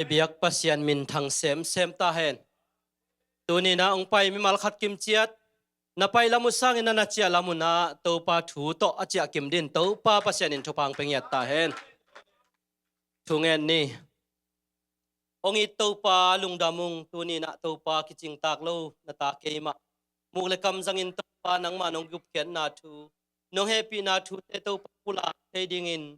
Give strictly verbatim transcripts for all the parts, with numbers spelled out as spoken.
I biak Pasian minthang semsem ta hen. Tuni-in ah hong pai mimal khat kimciat, na pai lam uh sangin ah na ciah lam uh ah Topa thu tawh a ciah kim dingin Topa Pasian in thupha hong pia ngiat ta hen. Thu ngen ni. Hong it Topa, lungdam ung. Tuni-in ah Topa, kicingtak lo na ta keimah, muk le kam zangin Topa, nangmah nong gupkhiatna thu, nong hehpihna thute Topa pulak thei dingin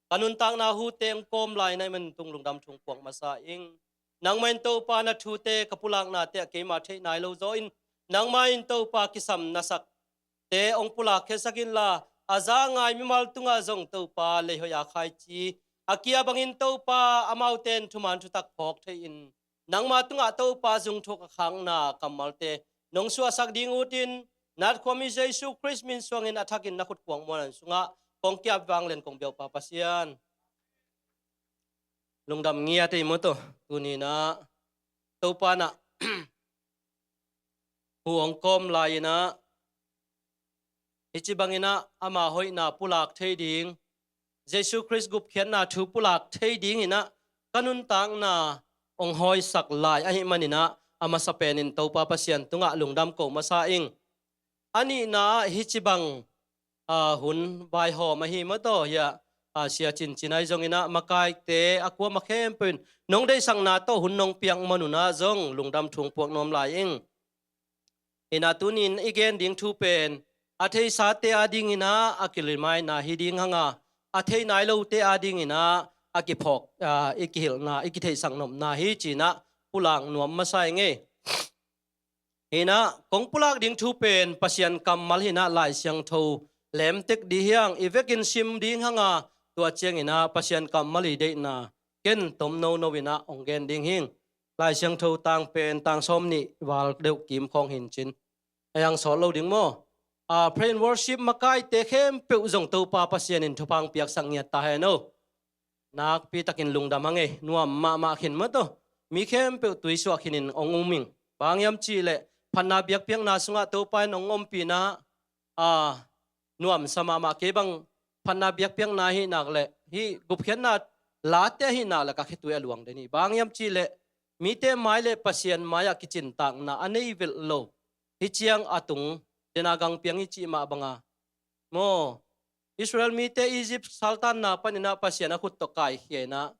ka nuntakna hute hong kawm lai na hih man tung lungdam thu hong puak masa ing. Nangmah in Topa na thute ka pulaknate ah keimah theih nai lo zaw in, nangmah in Topa kisam na sakte hong pulak khiasak inla, a za ngai mimal tungah zong Topa lei hoih a khaici a kia bangin Topa amaute in thuman thutak phawk thei-in, nangma tungah Topa zungthuk a khakna kammalte nong suahsak ding utin, na it Khuami Jesu Khrist min suangin a thakin na khut kuang muanan sungah kong kiap vanglian kong biak Pa Pasian. Lungdam ngiat ei maw tawh, tuni-in ah Topa in ah hu hong kawm lai-in ah, hih ci bangin ah ama hoihna pulak thei ding, Jesu Khrist gupkhiatna thu pulak thei dingin ah ka nuntakna hong hawisak lai ahih manin ah, a masa penin Topa Pasian tungah lungdam ko masa ing. A nihna ah hih ci bang, aa, hun vaihawm ahi maw tawh, hiah, aa, Sia Cin Cin ahi zongin ah makaite a kuamah khempeuh in nong deihsakna tawh hun nong piak man un ah zong lungdam thu hong puak nuam lai ing. Hi-in ah tuni-in i gen ding thu pen a theisate adingin ah a ki-remind-na hi ding hang a, a thei nai lote adingin ah a kiphawk, aa, i kihilhna, i kitheihsak nopna hi ci-in ah pulak nuam masa ing ei. Hi-in ah kong pulak ding thu pen Pasian kammal hi-in ah Lai Siangtho lemtek ding hi hang, i vekin sim ding hang a, tua ciangin ah Pasian kammal i deihna ken tom nono-in ah hong gen ding hi ing. Lai Siangtho tang pen tang sawmnih val deuh kim khawng hi-in cin, a hang sawt lo ding maw? Aa, praise and worship makaite khempeuh zong Topa Pasian in thupha hong piaksak ngiat ta hen aw. Nakpi takin lungdam hang ei, nuam mahmah khin maw tawh. Mi khempeuh tui suah khinin hong um ing. Bang hang hiam cih leh phatna biakpiakna sungah Topa in hong ompihna, aa, nuamsa mahmah. Kei bang phatna biakpiakna ahih nak leh, hih gupkhiatna late ahih nak leh ka khitui a luang den hi. Bang hang hiam cih leh mite mai le Pasian mai-ah kicintakna a nei velh lo, hih ciang a tung dena gang piang hi cih mah bang a, maw, Israel mite Egypt saltanna panin ah Pasian a khut tawh kaikhia-in ah,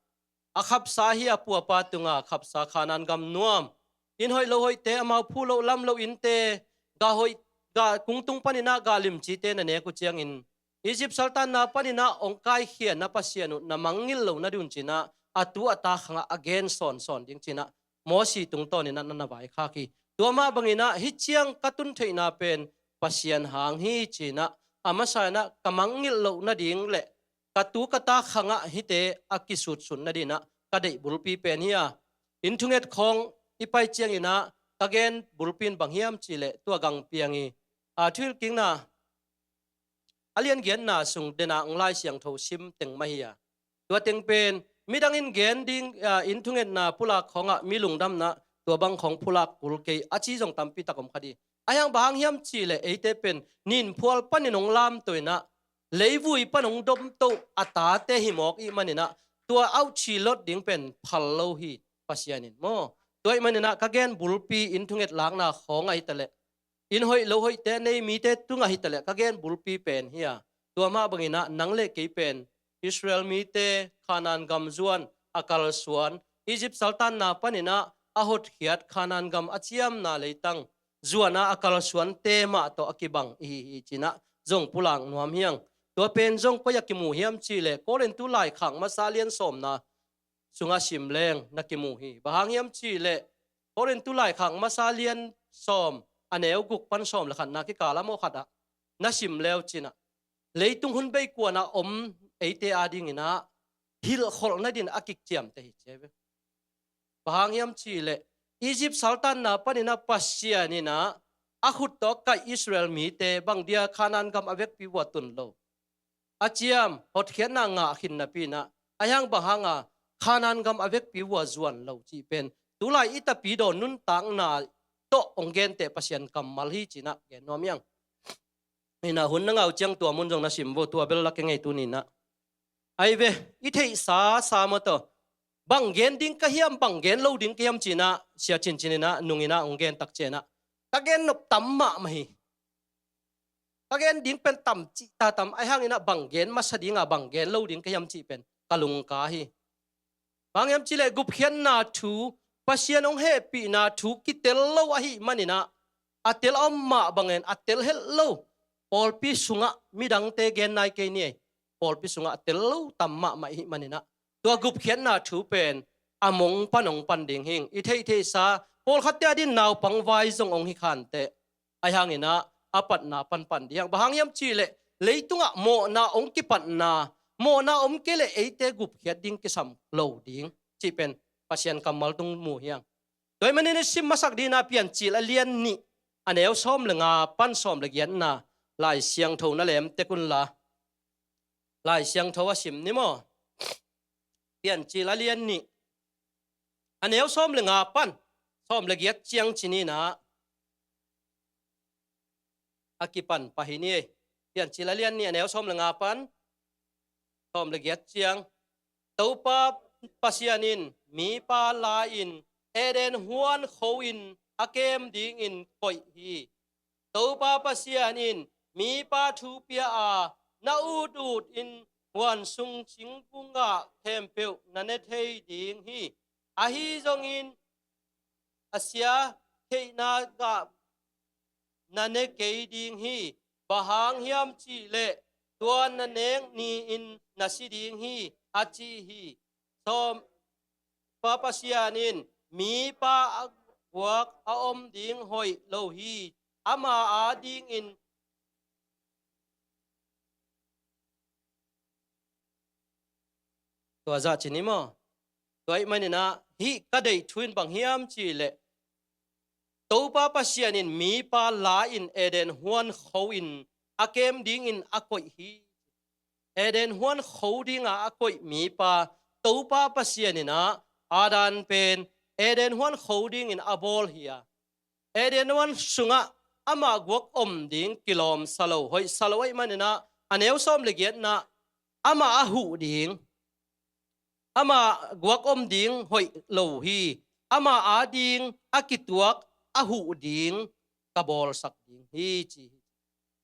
a khapsa hi a pu a pa tungah khapsa Khanaan gam nuam, inn hoih lo hoihte, amau phu loh lam loh innte, gah hoih, gah kungtung panin ah gah limcite na nek uh ciangin, Egypt saltanna panin ah hong kaikhia na Pasian uh na mangngilh loh na ding un ci-in ah a tu a ta khangah a gen sawnsawn ding ci-in ah Mosi tungtawnin ah na na vaikhak hi. Tua mah bangin ah hih ciang ka tun theihna pen Pasian hang hi ci-in ah, a masa-in ah ka mangngilh loh nading le ka tu ka ta khangah hihte a kisutsut nadingin ah ka deih bulpi pen hi a. Inn thunget khawng i pai ciangin ah ka gen bulpi in bang hiam cih leh tua gang piang hi. Aa, Thuhilhkikna a lian giatna sung dena hong Lai Siangtho sim teng mah hi a. Tua teng pen midang in gen ding, aa, inn thungetna pulak khawngah mi lungdamna tua bang khawng pulak kul kei a ci zong tampi tak om kha ding. Ahi hang bang hang hiam cih leh eite pen ninphual panin hong lamto-in ah, leivui pan hong domto a tate hi mawk ih manin ah tua auhci lot ding pen phal lo hi Pasian in maw. Tua ih manin ah ka gen bulpi inn thunget lakna khawngah hi ta leh, inn hoih lo hoihte nei mite tungah hi ta leh ka gen bulpi pen hi a. Tua mah bangin ah nang le kei pen Israel mite Khanaan gam zuan a kalsuan, Egypt saltanna panin ah a hotkhiat Khanaan gam a ciamna leitang zuan a a kalsuante mah tawh a kibang i hi hi ci-in ah zong pulak nuam hi ing. Tua pen zong koi-ah kimu hiam cih leh Korintu laikhak masa lian sawmna sungah sim leng na kimu hi. Bang hang hiam cih leh Korintu laikhak masa lian sawm a neu guk pan sawm le khatna kikal a maw khatah na sim leu cin ah, leitung hun bei kuanah om eite adingin ah hilhkholh nadingin a kikciamteh hi ci hi ve. Bang hang hiam cih leh Egypt saltanna panin ah Pasian in ah a khut tawh a kaih Israel mite bang dia Khanaan gam a vekpi uh a tun lo, a ciam hotkhiatna ngah khin napi-in ah, ahi hang bang hanga Khanaan gam a vekpi uh a zuan lo cih pen tulai i tapidaw nuntakna tawh hong genteh Pasian kammal hi ci-in ah gen nuam hi ing. Hi-in ah hun na ngah uh ciang tua mun zong na sim vo, tua bel la kei ngei tuni-in ah. Ahi ve, i theihsa sa maw tawh, Bang gen ding ka hiam, bang gen lo ding ka hiam ci-in ah, Sia Cin Cin in ah, nung in ah hong gen tak ciangin ah, ka gen nop tam mahmah hi. Ka gen ding pen tam cihta tam, ahih hangin ah bang gen masa ding a, bang gen lo ding ka hiam cih pen ka lungka hi. Bang hiam cih leh gupkhiatna thu, Pasian hong hehpihna thu kitel lo ahih manin ah, a tel a om mah bangin a tel het lo. Pawlpi sungah midangte gen nai kei ni ei. Pawlpi sungah a tel lo tam mahmah ahih manin ah, tua gupkhiatna thu pen a mong pan hong pan ding hi ing. I theihtheihsa, pawlkhatte adingin naupang vai zong hong hi khanteh. Ahih hangin ah, a patna pan pan ding hi hang. Bang hang hiam cih leh, leitungah mawhna hong kipatna, mawhna om kei leh eite gupkhiat ding kisam lo ding cih pen Pasian kammal tung mu hi hang. Tua ahih manin i sim masak dingin ah Piancil a lian nih, a neu sawm le nga pan sawm le giatna, Lai Siangtho na lem tek un la, Lai Siangtho a sim ni maw. Piancil a lian nih, a neu sawm le nga pan sawm le giat ciang ci-in ah, a kipan pah hi ni ei. Piancil a lian nih, a neu sawm le nga pan sawm le giat ciang. Topa Pasian in mipa la-in Eden huan kho-in a kem dingin koih hi. Topa Pasian in mipa thu pia a, na ut utin huan sung singkung gah khempeuh na ne thei ding hi. Ahi zongin a sia theihna gah na ne kei ding hi. Bang hang hiam cih leh tua na nek ni-in na si ding hi, a ci hi. Sawm, Pa Pasian in mipa a guak a om ding hoih lo hi. Ama adingin tua zah ci ni maw. Tua ahih manin ah, hih ka deih thu in bang hiam cih leh, Topa Pasian in mipa la-in Eden huan kho-in a kem dingin a koih hi. Eden huan kho dinga a koih mipa, Topa Pasian in ah, Adam pen Eden huan kho dingin a bawl hi a, Eden huan sungah amah guak om ding kilawm sa lo, hoih sa lo ahih manin ah, a neu sawm le giatna, amah a huh ding, amah guak om ding hoih lo hi. Amah ading a kituak a huh ding ka bawlsak ding hi, ci hi.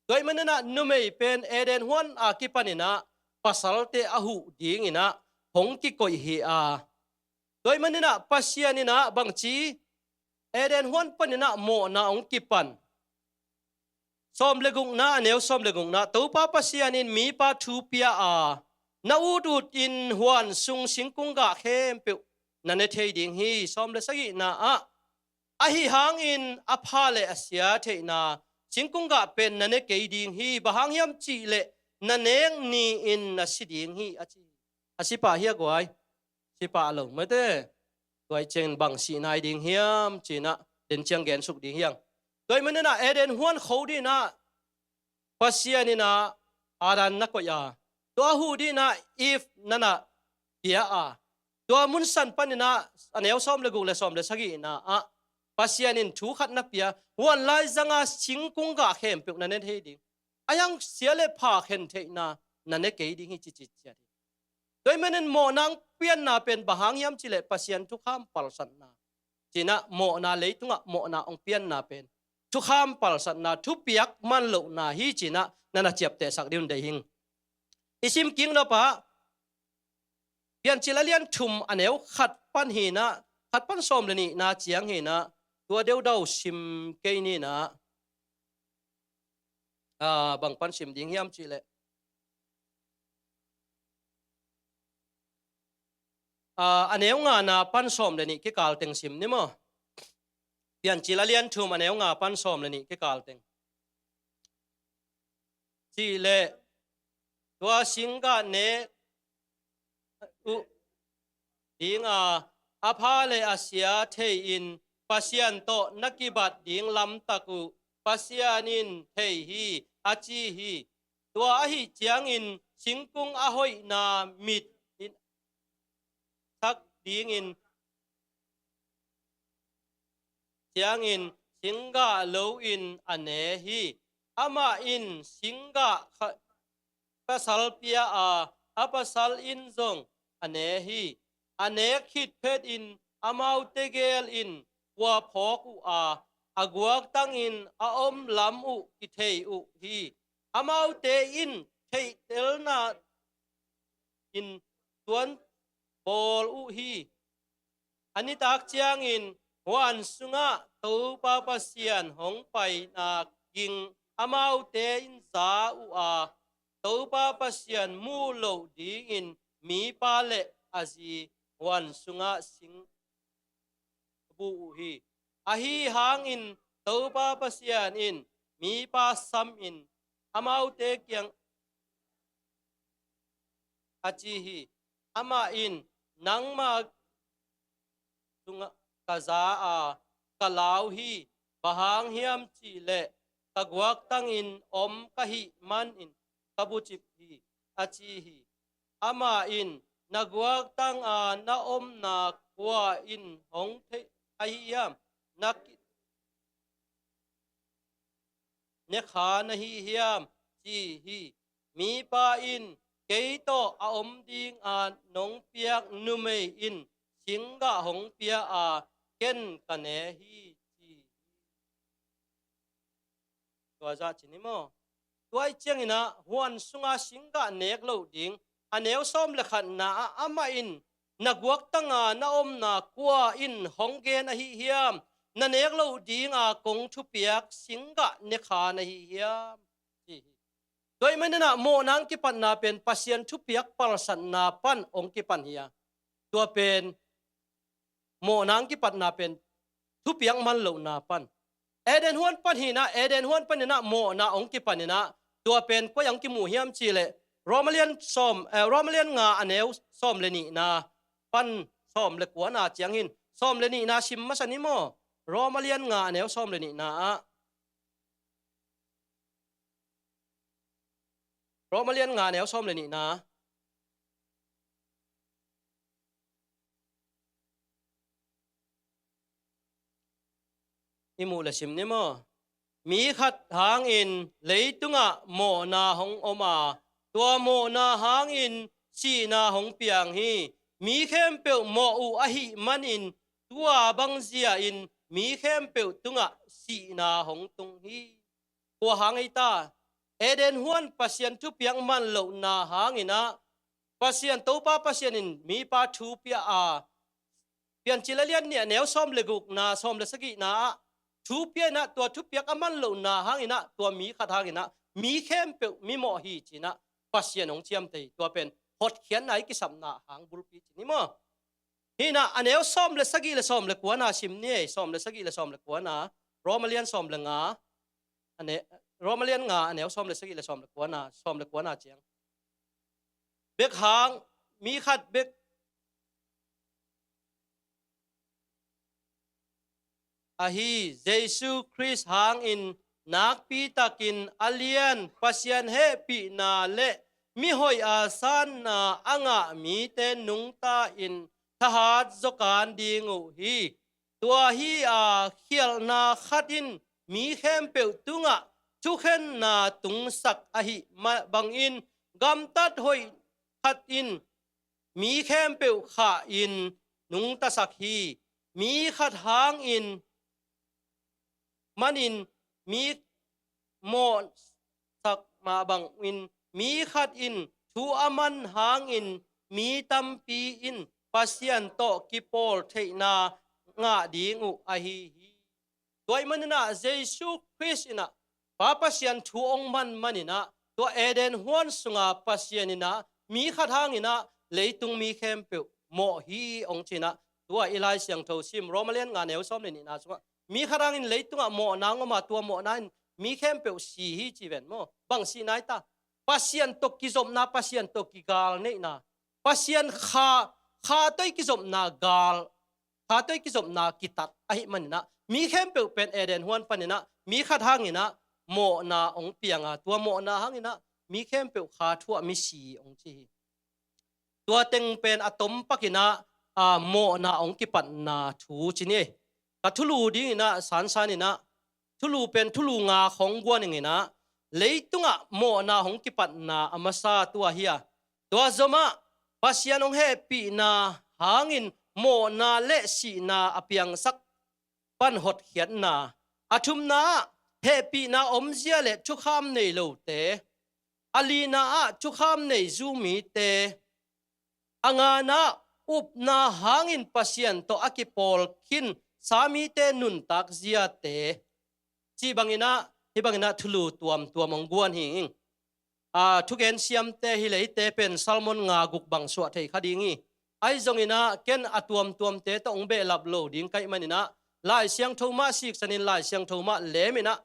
Tua ahih manin ah numei pen Eden huan a kipanin ah pasalte a huh dingin ah hong kikoih hi a. Tua ahih manin ah Pasian in ah bangci, Eden huan panin ah mawhna hong kipan. Sawm le gukna, a neu sawm le gukna, Topa Pasian in mipa thu pia a, na ut utin huan sung singkung gah khempeuh na ne thei ding hi. Sawm le sagihna ah, ahi hangin a pha le a sia theihna singkung gah pen na ne kei ding hi. Bang hang hiam cih leh na nek ni-in na si ding hi, a ci hi. A si pah hia guai? Si pah lo maw te. Tua ahih ciangin bang sihna hi ding hiam ci-in ah den ciang gensuk ding hi hang. Tua ahih manin ah Eden huan kho dingin ah Pasian in ah Adam na koih a, tua huh dingin ah Eve na na pia a, tua munsan panin ah, a neu sawm le guk le sawm le sagihna ah, Pasian in thu khat na pia, huan laizanga singkung gah khempeuh na ne thei ding. Ahi hang sia le pha khen theihna na ne kei ding hi, ci ci ciat hi. Tua ahih manin mawhna hong pianna pen bang hang hiam cih leh Pasian thukham palsatna. Ci-in ah mawhna, leitungah mawhna hong pianna pen thukham palsatna, thupiak man lohna hi ci-in ah na na ciaptehsak ding un deih hi ing. I sim kik nop ah, Piancil a lian thum, a neu khat pan hi-in ah, khat pan sawm le nihna ciang hi-in ah, tua deudau sim kei ni-in ah, ah, bang pan sim ding hiam cih leh, ah, a neu ngana pan sawm le nih kikal teng sim ni maw. Piancil a lian thum, a neu nga pan sawm le nih kikal teng. Cih leh, tua singgah ne uh ding a, a pha le a sia thei-in Pasian tawh na kibat ding lamtak uh Pasian in thei hi, a ci hi. Tua ahih ciangin singkung a hoihna mit in sak dingin, ciangin singgah loin a ne hi. Amah in singgah kha-, pasal pia a, a pasal in zong a ne hi. a nek khit phetin amaute gel in kua phawk uh a, a guaktangin a om lam uh kithei uh hi. Amaute in theihtelna in tuan bawl uh hi. A nitak ciangin huan sungah Topa Pasian hong paina ging amaute in za uh a, Topa Pasian muh loh dingin mipa le a zi huan sungah sing bu uh hi. Ahi hangin Topa Pasian in mipa samin amaute kiang a ci hi. Amah in, "Nangma sungah ka za a, ka lau hi. Bang hang hiam cih leh ka guaktangin om ka hih manin ka bucip hi," a ci hi. Amah in, "Na guaktang a na omna kua in hong thei ahi hiam? Na ki-, ne kha na hi hiam?" ci hi. Mipa in, "Kei tawh a om dinga nong piak numei in singgah hong pia a, ken ka ne hi," ci hi. Tua zah ci ni maw? Tua ih ciangin ah huan sunga singgah nek loh ding, a neu sawm le khatna ah amah in, "Na guaktanga na omna kua in hong gen ahi hiam? Na nek loh dinga kong thupiak singgah ne kha na hi hiam?" ci hi. Tua ih manin ah mawhna hong kipatna pen Pasian thupiak palsatna pan hong kipan hi a, tua pen mawhna hong kipatna pen thupiak man lohna pan. Eden huan pan hi in ah, Eden huan panin ah mawhna hong kipan in ah, tua pen koi ah hong kimu hiam cih leh, Roma lian sawm, eh, Roma lian nga a neu sawm le nihna pan sawm le kuana ciang hi in, sawm le nihna sim masa ni maw? Roma lian nga a neu sawm le nihna ah. Roma lian nga a neu sawm le nihna. I muh le sim ni maw? Mi khat hangin leitungah mawhna hong om a, tua mawhna hangin sihna hong piang hi. Mi khempeuh mawh uh ahih manin, tua bang zia-in mi khempeuh tungah sihna hong tung hi. Kua hang ei ta? Eden huan Pasian thupiak man lohna hangin ah, Pasian, Topa Pasian in mipa thu pia a, Piancil a lian nih a neu sawm le gukna, sawm le sagihna ah thu pia in ah, tua thupiak a man lohna hangin ah, tua mi khat hangin ah mi khempeuh mi mawh hi ci in ah Pasian hong ciamteh hi. Tua pen hotkhiatna i kisapna hang bulpi ci ni maw? Hi in ah, a neu sawm le sagih le sawm le kuana sim ni ei, sawm le sagih le sawm le kuana, Roma lian sawm le nga, a ne-, Roma lian nga a neu sawm le sagih le sawm le kuana, sawm le kuana ciang. Bek hang, mi khat bek ahi Jesu Khrist hangin nakpitakin a lian Pasian hehpihna le mihoih a sanna a ngah mite nungta in thahat zawkan ding uh hi. Tua hi a, khialhna khat in mi khempeuh tungah thukhenna tungsak ahih mah bangin, gamtat hoih khat in mi khempeuh khah in nungtasak hi. Mi khat hangin manin mi mawhsak mah bangin, mi khat in thu a man hangin mi tampi in Pasian tawh kipawl theihna ngah ding uh ahi hi. Tua ih manin ah Jesu Khrist in ah Pa Pasian thu hong man manin ah, tua Eden huan sunga Pasian in ah mi khat hangin ah leitung mi khempeuh mawh hi hong ci in ah, tua i Lai Siangtho sim Roma lian nga neu sawm le nihna sungah, mi khat hangin leitungah mawhna hong om a, tua mawhna in mi khempeuh si hi ci ven maw? Bang sihna hi ta? Pasian tawh kizopna, Pasian tawh kigalneihna, Pasian kha, kha tawh i kizopna gal, kha tawh i kizopna kitat ahih manin ah, mi khempeuh pen Eden huan panin ah mi khat hangin ah mawhna hong piang a, tua mawhna hangin ah mi khempeuh kha thuah mi si hong ci hi. Tua teng pen a tom pakin ah, a, mawhna hong kipatna thu ci ni. Ka thulu dingin ah sansan in ah, thulu pen thulu nga khong guan ing in ah, leitungah mawhna hong kipatna a masa tua hi a, tua zomah Pasian hong hehpihna hangin mawhna le sihna a piangsak pan hotkhiatna. A thumna ah hehpihna omzia le thukham nei lote. A lina ah thukham nei zu mite. A ngana ah upna hangin Pasian tawh a kipawl khin sa mite nuntak ziate. Cih bangin ah, hih bangin ah thulu tuamtuam hong guan hi ing. A, thugen siamte hi leite pen sermon nga guk bang suah thei kha ding hi. Ahi zongin ah ken a tuamtuamte tawh hong behlap lo ding ka hih manin ah Lai Siangtho mah siksanin Lai Siangtho mah lemin ah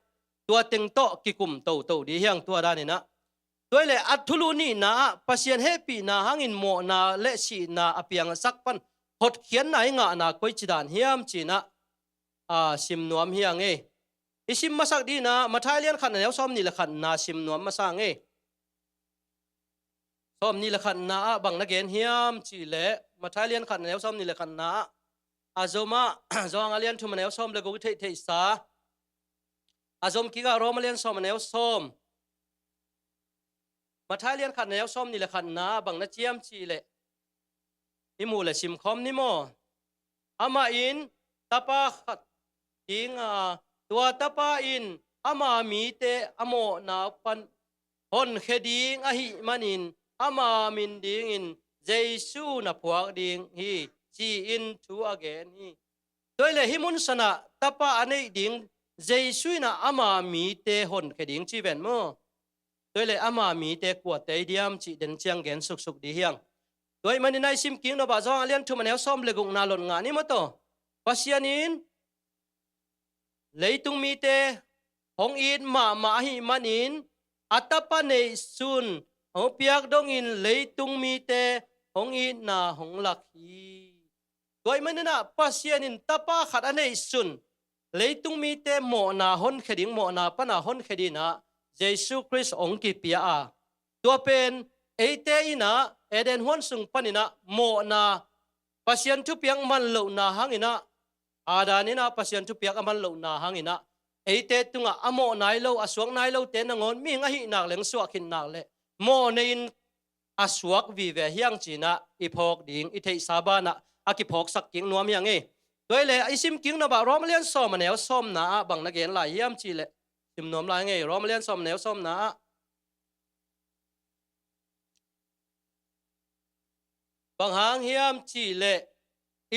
tua teng tawh kikum toto dih hi ing tua danin ah. Tua hi leh a thulu nihna ah Pasian hehpihna hangin mawhna le sihna a piangsak pan hotkhiatna i ngahna koici dan hiam ci-in ah, a, sim nuam hi ing ei. I sim masak dingin ah Matthai lian khatna neu sawmnih le khatna sim nuam masa ing ei. Sawmnih le khatna ah bang na gen hiam cih leh Matthai lian khatna neu sawmnih le khatna ah a zom ah Johan a lian thumna neu sawm le guk i theihtheihsa. A zom kik ah Rom a lian sawmna neu sawm. Matthai lian khatna neu sawmnih le khatna ah bang na ci hiam cih leh i muh le simkhawm ni maw. Amah in tapa khat ding a, tua tapa in ama mite a mawhna pan honkhia ding ahih manin ama min dingin Jesu na phuak ding hi, ci-in thu a gen hi. Tua hi leh hih mun sanah tapa a neih ding Jesu in ah ama mite honkhia ding ci ven maw. Tua hi leh ama mite kuate i diam cih den ciang gen suksuk dih hi ing. Tua ahih manin ah i sim kik nop ah Johan a lian thumna neu sawm le gukna lot ngah ni maw taw. Pasian in leitung mite hong it mahmah ahih manin a tapa neihsun hong piak dongin leitung mite hong itna hong lak hi. Tua ahih manin ah Pasian in tapa khat a neihsun leitung mite mawhna honkhia ding, mawhna pana honkhia dingin ah Jesu Khrist hong kipia a, tua pen eite in ah Eden huan sung panin ah mawhna, Pasian thupiak man lohna hangin ah, Adam in ah Pasian thupiak a man lohna hangin ah eite tungah a mawh nai lo, a suak nai lote nangawn mihing ahih nak leh, suah khit nak leh mawh nei-in a suak vive hi ing ci-in ah i phawk ding, i theihsa banah a kiphawksak kik nuam hi ing ei. Tua hi leh i sim kik nop ah Rom a lian sawm a neu sawmna ah bang na gen lai hiam cih leh sim nuam lai ing ei. Rom a lian sawm a neu sawmna ah bang hang hiam cih leh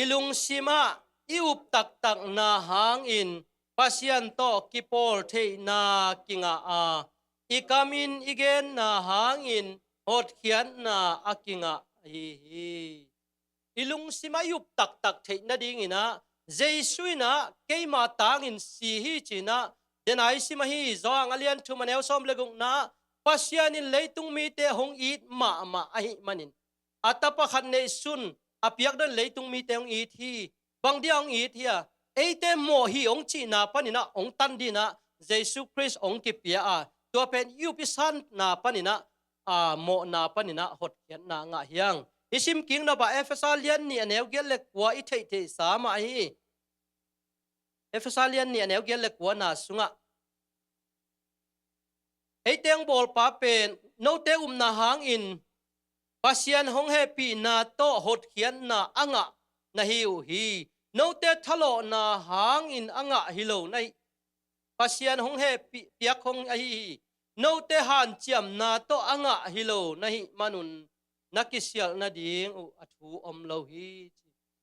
i lungsim ah i up taktakna hangin Pasian tawh kipawl theihna kingah a, i kam in i genna hangin hotkhiatna a kingah ahi hi. I lungsim ah i up taktak theih nadingin ah Jesu in ah keima tangin si hi ci-in ah den a i sim ahi. Johan a lian thumna neu sawm le gukna ah Pasian in leitung mite hong it mahmah ahih manin a tapa khat neihsun a piak dongin leitung mite hong it hi. Bang dia hong it hi a, eite mawh hi hong cihna panin ah hong tan dingin ah Jesu Khrist hong kipia a, tua pen i up i sanna panin ah, a, mawhna panin ah hotkhiatna ngah hi ing. I sim kik nop ah Efesa lian nih a neu giat le kua i theihtheihsa mah hi. Efesa lian nih a neu giat le kuana sungah eite hong bawlpa pen note upna hangin Pasian hong hehpihna tawh hotkhiatna a ngah na hi uh hi. Note thalawhna hangin a ngah hi lo na hi. Pasian hong hehpih piak hong ahi hi. Note hanciamna tawh a ngah hi lo na hih manun na kisialh nading uh a thu om lo hi.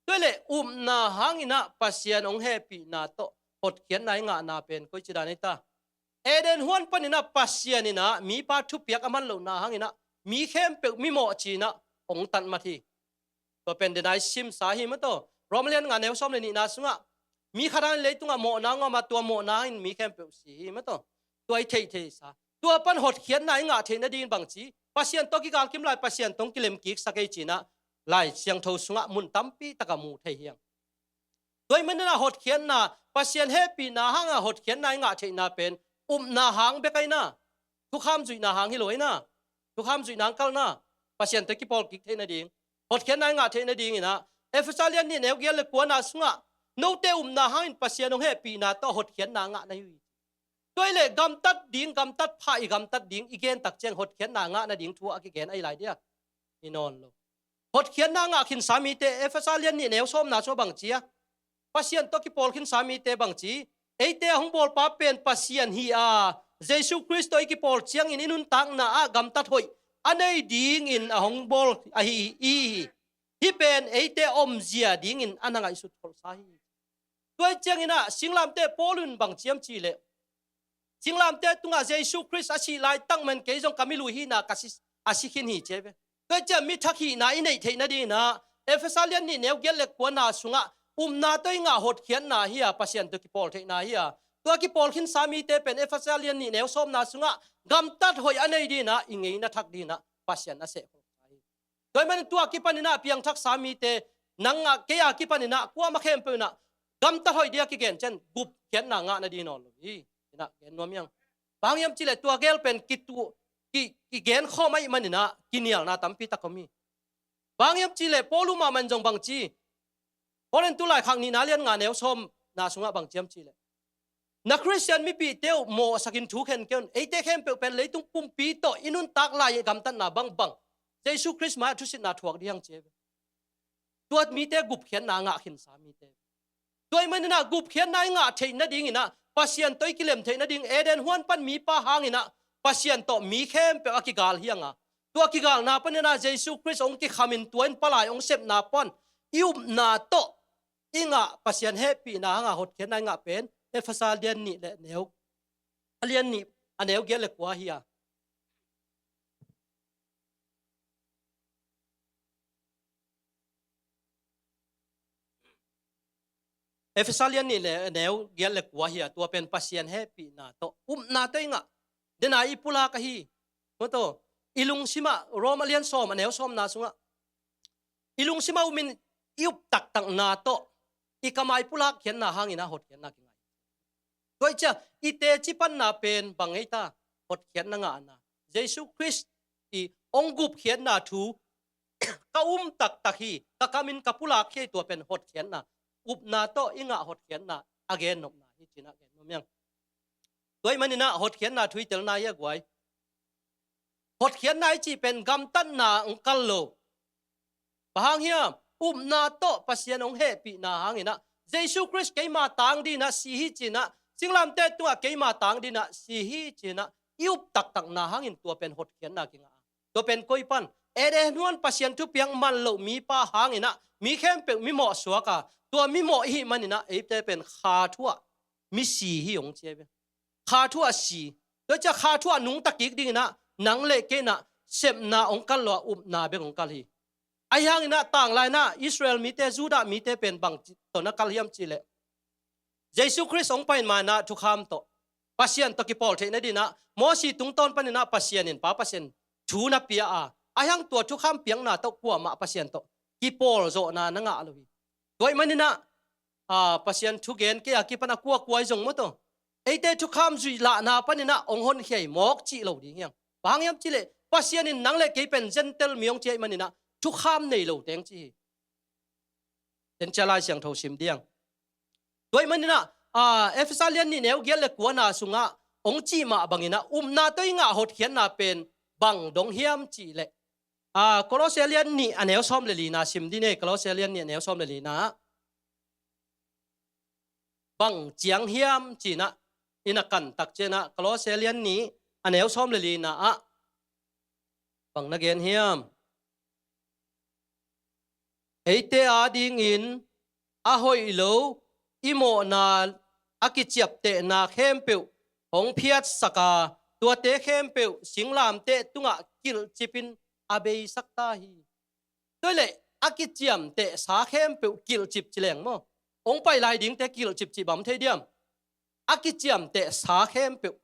Tua hi leh upna hangin ah Pasian hong hehpihna tawh hotkhiatna i ngahna pen koici dan hi ta. Eden huan panin ah Pasian in ah mipa thupiak a man lohna hangin ah mi khempeuh mimawh ci-in ah hong tan mat hi. Tua pen den a i simsa hi maw taw. Rom lian nga neu sawm le nihna sungah mi khat hangin leitungah mawhna hong om a, tua mawhna hangin mi khempeuh si hi maw taw. Tua i theihtheihsa, tua pan hotkhiatna i ngah theih nadingin bangci, Pasian tawh kigalkim lai, Pasian tawh hong kilemkiksak ei ci-in ah Lai Siangtho sungah mun tampi takah mu thei hi ing. Tua ahih manin ah hotkhiatna, Pasian hehpihna hangah hotkhiatna i ngah theihna pen upna hang bek ahi na, thukham zuihna hang hi lo ahi na. Thukham zuihna hang kalna, Pasian tawh kipawl kik theih nading, hotkhiatna i ngah theih nadingin ah Efesa lian nih neu giat le kuana sungah note upna hangin Pasian hong hehpihna tawh hotkhiatna ngah na hi uh hi. Tua hi leh gamtat ding, gamtat pha i gamtat ding i gen tak ciang hotkhiatna ngah nading thu a kigen ahi lai dia? Hi nawn lo. Hotkhiatna ngah khinsa mite, Efesa lian nih neu sawmna sungah bang ci a, Pasian tawh kipawl khinsa mite bang ci, eite a hong bawlpa pen Pasian hi a, Jesu Khrist tawh i kipawl ciangin i nuntakna ah gamtat hoih a nei dingin a hong bawl ahi hi. Hih pen eite omzia dingin a na ngaihsut kholhsa hi. Tua hi ciangin ah singlamteh Paul in bang ci hiam cih leh, singlamteh tungah Jesu Khrist a sih laitak man kei zong ka milui hihna ka si, a si khin hi ci hi ve. Tua hi ciang mi thak hihna i neih theih nadingin ah Efesa lian nih neu giat le kuana sungah upna tawh i ngah hotkhiatna hi a, Pasian tawh kipawl theihna hi a, tua kipawl khinsa mite pen Efesa lian nih neu sawmna sungah gamtat hoih a nei dingin ah i ngeina thak dingin ah Pasian a seh kholhsa hi. Tua ahih manin tua kipanin ah piangthaksa mite, nang ah kei a kipanin ah kuamah khempeuh in ah gamtat hoih ding a kigen ciang gupkhiatna ngah nading nawn lo hi. In ah gen nuam hi hang. Bang hang hiam cih leh tua gel pen kitu, ki, kigen khawm ahih manin ah kinialna tampi tak om hi. Bang hang hiam cih leh Paul mahmah in zong bang ci, Korin tu laikhak nihna lian nga neu sawmna sungah bang ci hiam cih leh, na Khristian mipihte uh mawhsakin thu khen kei un. Eite khempeuh pen leitung pumpi tawh i nuntak lai-ah gamtatna bangbang Jesu Khrist mai-ah thusitna thuak ding hi hang ci hi ve. Tua mite gupkhiatna ngah khinsa mite. Tua ahih manin ah gupkhiatna i ngah theih nadingin ah Pasian tawh i kilem theih nading Eden huan pan mipa hangin ah Pasian tawh mi khempeuh a kigal hi hang a, tua kigalna panin ah Jesu Khrist hong kikhamin tua in palai hong sepna pan i upna tawh i ngah Pasian hehpihna hanga hotkhiatna i ngah pen Efesa lian nih le neu, a lian nih a neu giat le kua hi a. Efesa lian nih le neu giat le kua hi a, tua pen Pasian hehpihna tawh upna tawh i ngah. Dena i pulak ahi. Maw taw, i lungsimah Rom a lian sawm a neu sawmna sungah i lungsimah umin i up taktakna tawh i kamai pulak khiatna hangin ah hotkhiatna kingah hi. Tua hi ciang i teci panna pen bang ngei ta? Hotkhiatna ngahna. Jesu Khrist i hong gupkhiatna thu ka um taktak hi, ka kamin ka pulak khia hi, tua pen hotkhiatna. Upna tawh i ngah hotkhiatna a gennopna hi ci-in ah gen nuam hi hang. Tua ahih manin ah hotkhiatna thu i telna hi a guai. Hotkhiatna i cih pen gamtatna hong kal lo. Bang hang hiam? Upna tawh Pasian hong hehpihna hangin ah Jesu Khrist keima tang dingin ah si hi ci-in ah, singlamteh tungah keima tang dingin ah si hi ci-in ah i up taktakna hangin tua pen hotkhiatna kingah a. Tua pen koi pan? Eden huan Pasian thupiak man loh mipa hangin ah mi khempeuh mimawh suak a, tua mimawh i hih manin ah eite pen kha thu-ah misi hi hong ci hi ve. Kha thu-ah si. Tua ciang kha thu-ah nungta kik dingin ah nang le kei in ah sepna hong kal lo a, upna bek hong kal hi. Ahi hangin ah tanglai-in ah Israel mite, Judah mite pen bang ci, tawh na kal hiam cih leh, Jesu Khrist hong pai ma-in ah thukham tawh, Pasian tawh kipawl theih nadingin ah Mosi tungtawn panin ah Pasian in, Pa Pasian thu na pia a, ahi hang tua thukham piakna tawh kuamah Pasian tawh kipawl zawhna na ngah lo hi. Tua ahih manin ah, a, Pasian thugen kei a kipan a kuakua i zong maw taw, eite thukham zuih lahna panin ah hong honkhia hi mawk cih lo ding hi hang. Bang hang hiam cih leh Pasian in nang le kei pen Gentile mi hong ci ahih manin ah thukham nei lo teng ci hi. Tua ciang Lai Siangtho sim ding. Tua ahih manin ah, a, Efesa lian nih neu giat le kuana sungah hong cih mah bangin ah upna tawh i ngah hotkhiatna pen bang dong hiam cih leh, a, Kolose lian nih a neu sawm le lina sim ding hi. Kolose lian nih a neu sawm le lina ah bang ciang hiam ci-in ah i na kan tak ciangin ah Kolose lian nih a neu sawm le lina ah bang na gen hiam? Eite adingin a hoih lo i mawhna a kiciaptehna khempeuh hong phiatsak a, tuate khempeuh singlamteh tungah kilhcipin a beisak ta hi. Tua hi leh a kiciamtehsa khempeuh kilhcip ci leng maw? Hong pai lai dingte kilhcip cih bang thei diam? A kiciamtehsa khempeuh,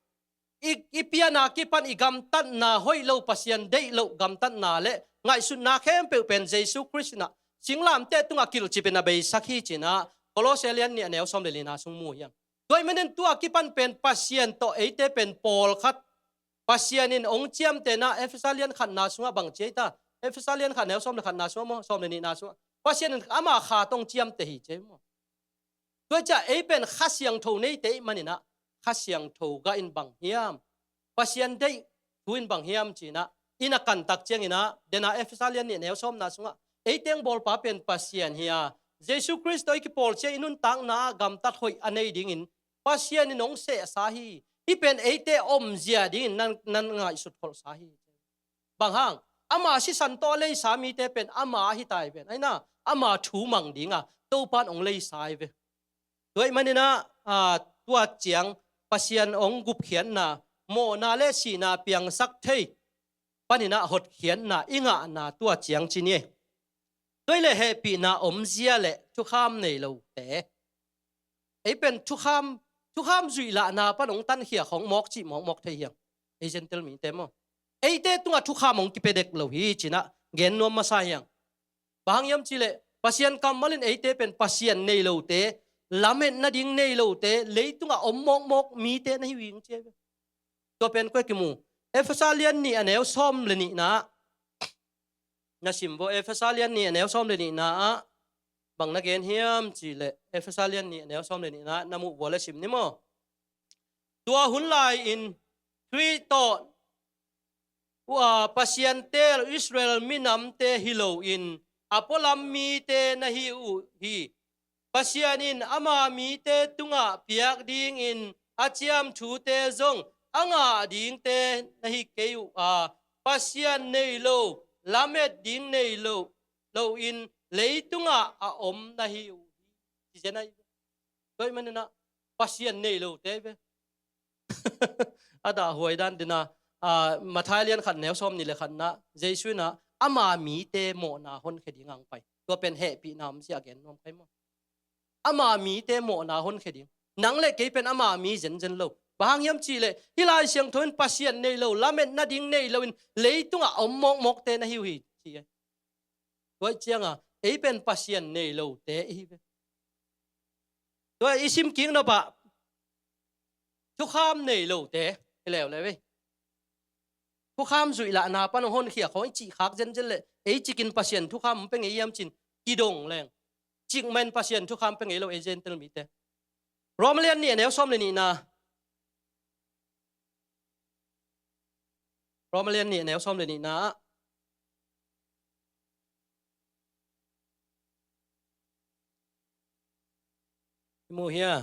i, i piana kipan i gamtatna, hoih lo, Pasian deih loh gamtatna le ngaihsutna khempeuh pen Jesu Khrist in ah singlamteh tungah kilhcipin a beisak hi ci-in ah Kolose lian nih a neu sawm le lina sung mu hi hang. Tua ahih manin tua kipan pen Pasian tawh eite pen pawlkhat, Pasian in hong ciamtehna, Efesa lian khatna sungah bang ci hi ta? Efesa lian khat neu sawm le khatna sungah maw, sawm le nihna sungah Pasian in ama kha tawh hong ciamteh hi ci hi maw? Tua ciang ei pen Kha Siangtho neite ahih manin ah Kha Siangtho gah in bang hiam, Pasian deih thu in bang hiam ci-in ah i na kan tak ciangin ah, dena Efesa lian nih neu sawmna sungah Eite hong bawlpa pen Pasian hi a, Jesu Khrist tawh i kipawl ciang i nuntakna ah gamtat hoih a nei dingin Pasian in hong sehsa hi. Hih pen eite omzia dingin nan, nan ngaihsut kholhsa hi. Bang hang? Ama sisan tawh a leisa mite pen ama ahi ta hi ven. Aina, ama thu mang dinga Topa in hong leisa hi ve. Tua ahih maninah, ah, tua ciang Pasian hong gupkhiatna, mawhna le sihna piangsak thei paninah hotkhiatna i ngahna tua ciang ci ni. Tua hi leh hehpihna omzia le thukham nei lote, ei pen thukham, thukham zuihlahna pan hong tankhia khong mawk cih mawkmawk thei hiang. Ei Gentile mite maw, eite tungah thukham hong kipia dek lo hi cinah gen nuam masa hiang. Bang hang hiam cihleh Pasian kammal in eite pen Pasian nei lote, lametna ding nei lote, leitungah om mawkmawk mite na hi uh hi ci hi ve. Tua pen kua kimu, Efesa lian nih a neu sawm le nihna ah na sim vua. Efesa lian nih a neu sawm le nihna ah bang na gen hiam cihleh Efesa lian nih a neu sawm le nihna ah na muh vua le sim ni maw. Tua hun lai-in Khrih tawh uh a Pasian teel Israel minamte hi loin a pualam mite na hi uh hi. Pasian in ama mite tungah piak dingin a ciam thute zong a ngah dingte na hi kei uh a, Pasian nei lo, lamet ding nei lo, loin leitungah a om na hi uh hi. Ci zen ahi ve. Tua ahih maninah Pasian nei lote ve. A dahhuai dan dina, ah, Matthai lian khat neu sawm nih le khatna, Jesu inah ama mite mawhna honkhia ding ang pai. Tua pen hehpihna omzia gen nuam kai maw. Ama mite mawhna honkhia ding. Nang le kei pen ama mi zenzen lo. Bang hang hiam cihleh hih Lai Siangtho in Pasian nei lo, lametna ding nei loin leitungah a om mawkmawkte na hi uh hi ci hi. Tua ahih cianga ei pen Pasian nei lote i hi ve. Tua i sim kik nopah thukham nei lote i leuleu ei. Thukham zuihlahna pan hong honkhia khong i cih khak zenzen leh ei cikin Pasian thukham hong pia ngei hiam cin kidong leng, cikmah in Pasian thukham pia ngei lo ei Gentile mite. Roma lian nih a neu sawm le nihna. Roma lian nih a neu sawm le nihna ah i mu hia?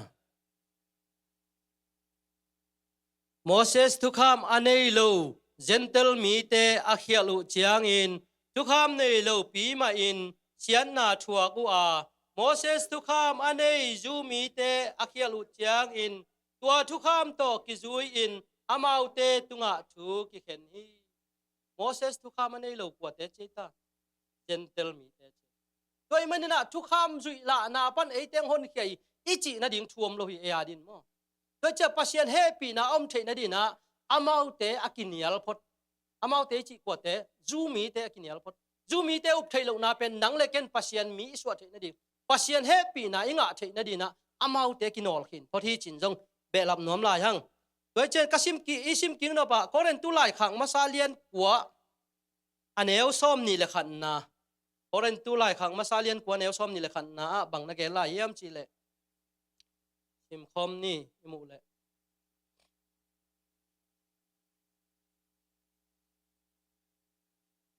Moses thukham a nei lo Gentile mite a khialh uh ciangin thukham nei lopi mahin siatna thuak uh a, Moses thukham a nei Jew mite a khialh uh ciangin tua thukham tawh kizui-in amaute tungah thu kikhen hi. Moses thukham a nei lo kuate ci ei ta? Gentile mite ci. Tua ahih maninah thukham zuihlahna pan eite hong honkhia hi i cih nading thu om lo hi ei a din maw. Tua ciah Pasian hehpihna a om theih nadinah amaute a kinial phot. Amaute i cih kuate, Jew mite a kinial phot. Jew mite up theih lohna pen nang le ken Pasian mi i suah theih nading, Pasian hehpihna i ngah theih nadinah amaute a kinawlkhin phot hi cin zong behlap nuam lai hang. Tua hi cian ka sim ki, i sim kik nopah Korintu laikhak masa lian kua a neu sawm nih le khatna. Korintu laikhak masa lian kua a neu sawm nih le khatna ah bang na gen lai hiam cihleh simkhawm ni i muh leh.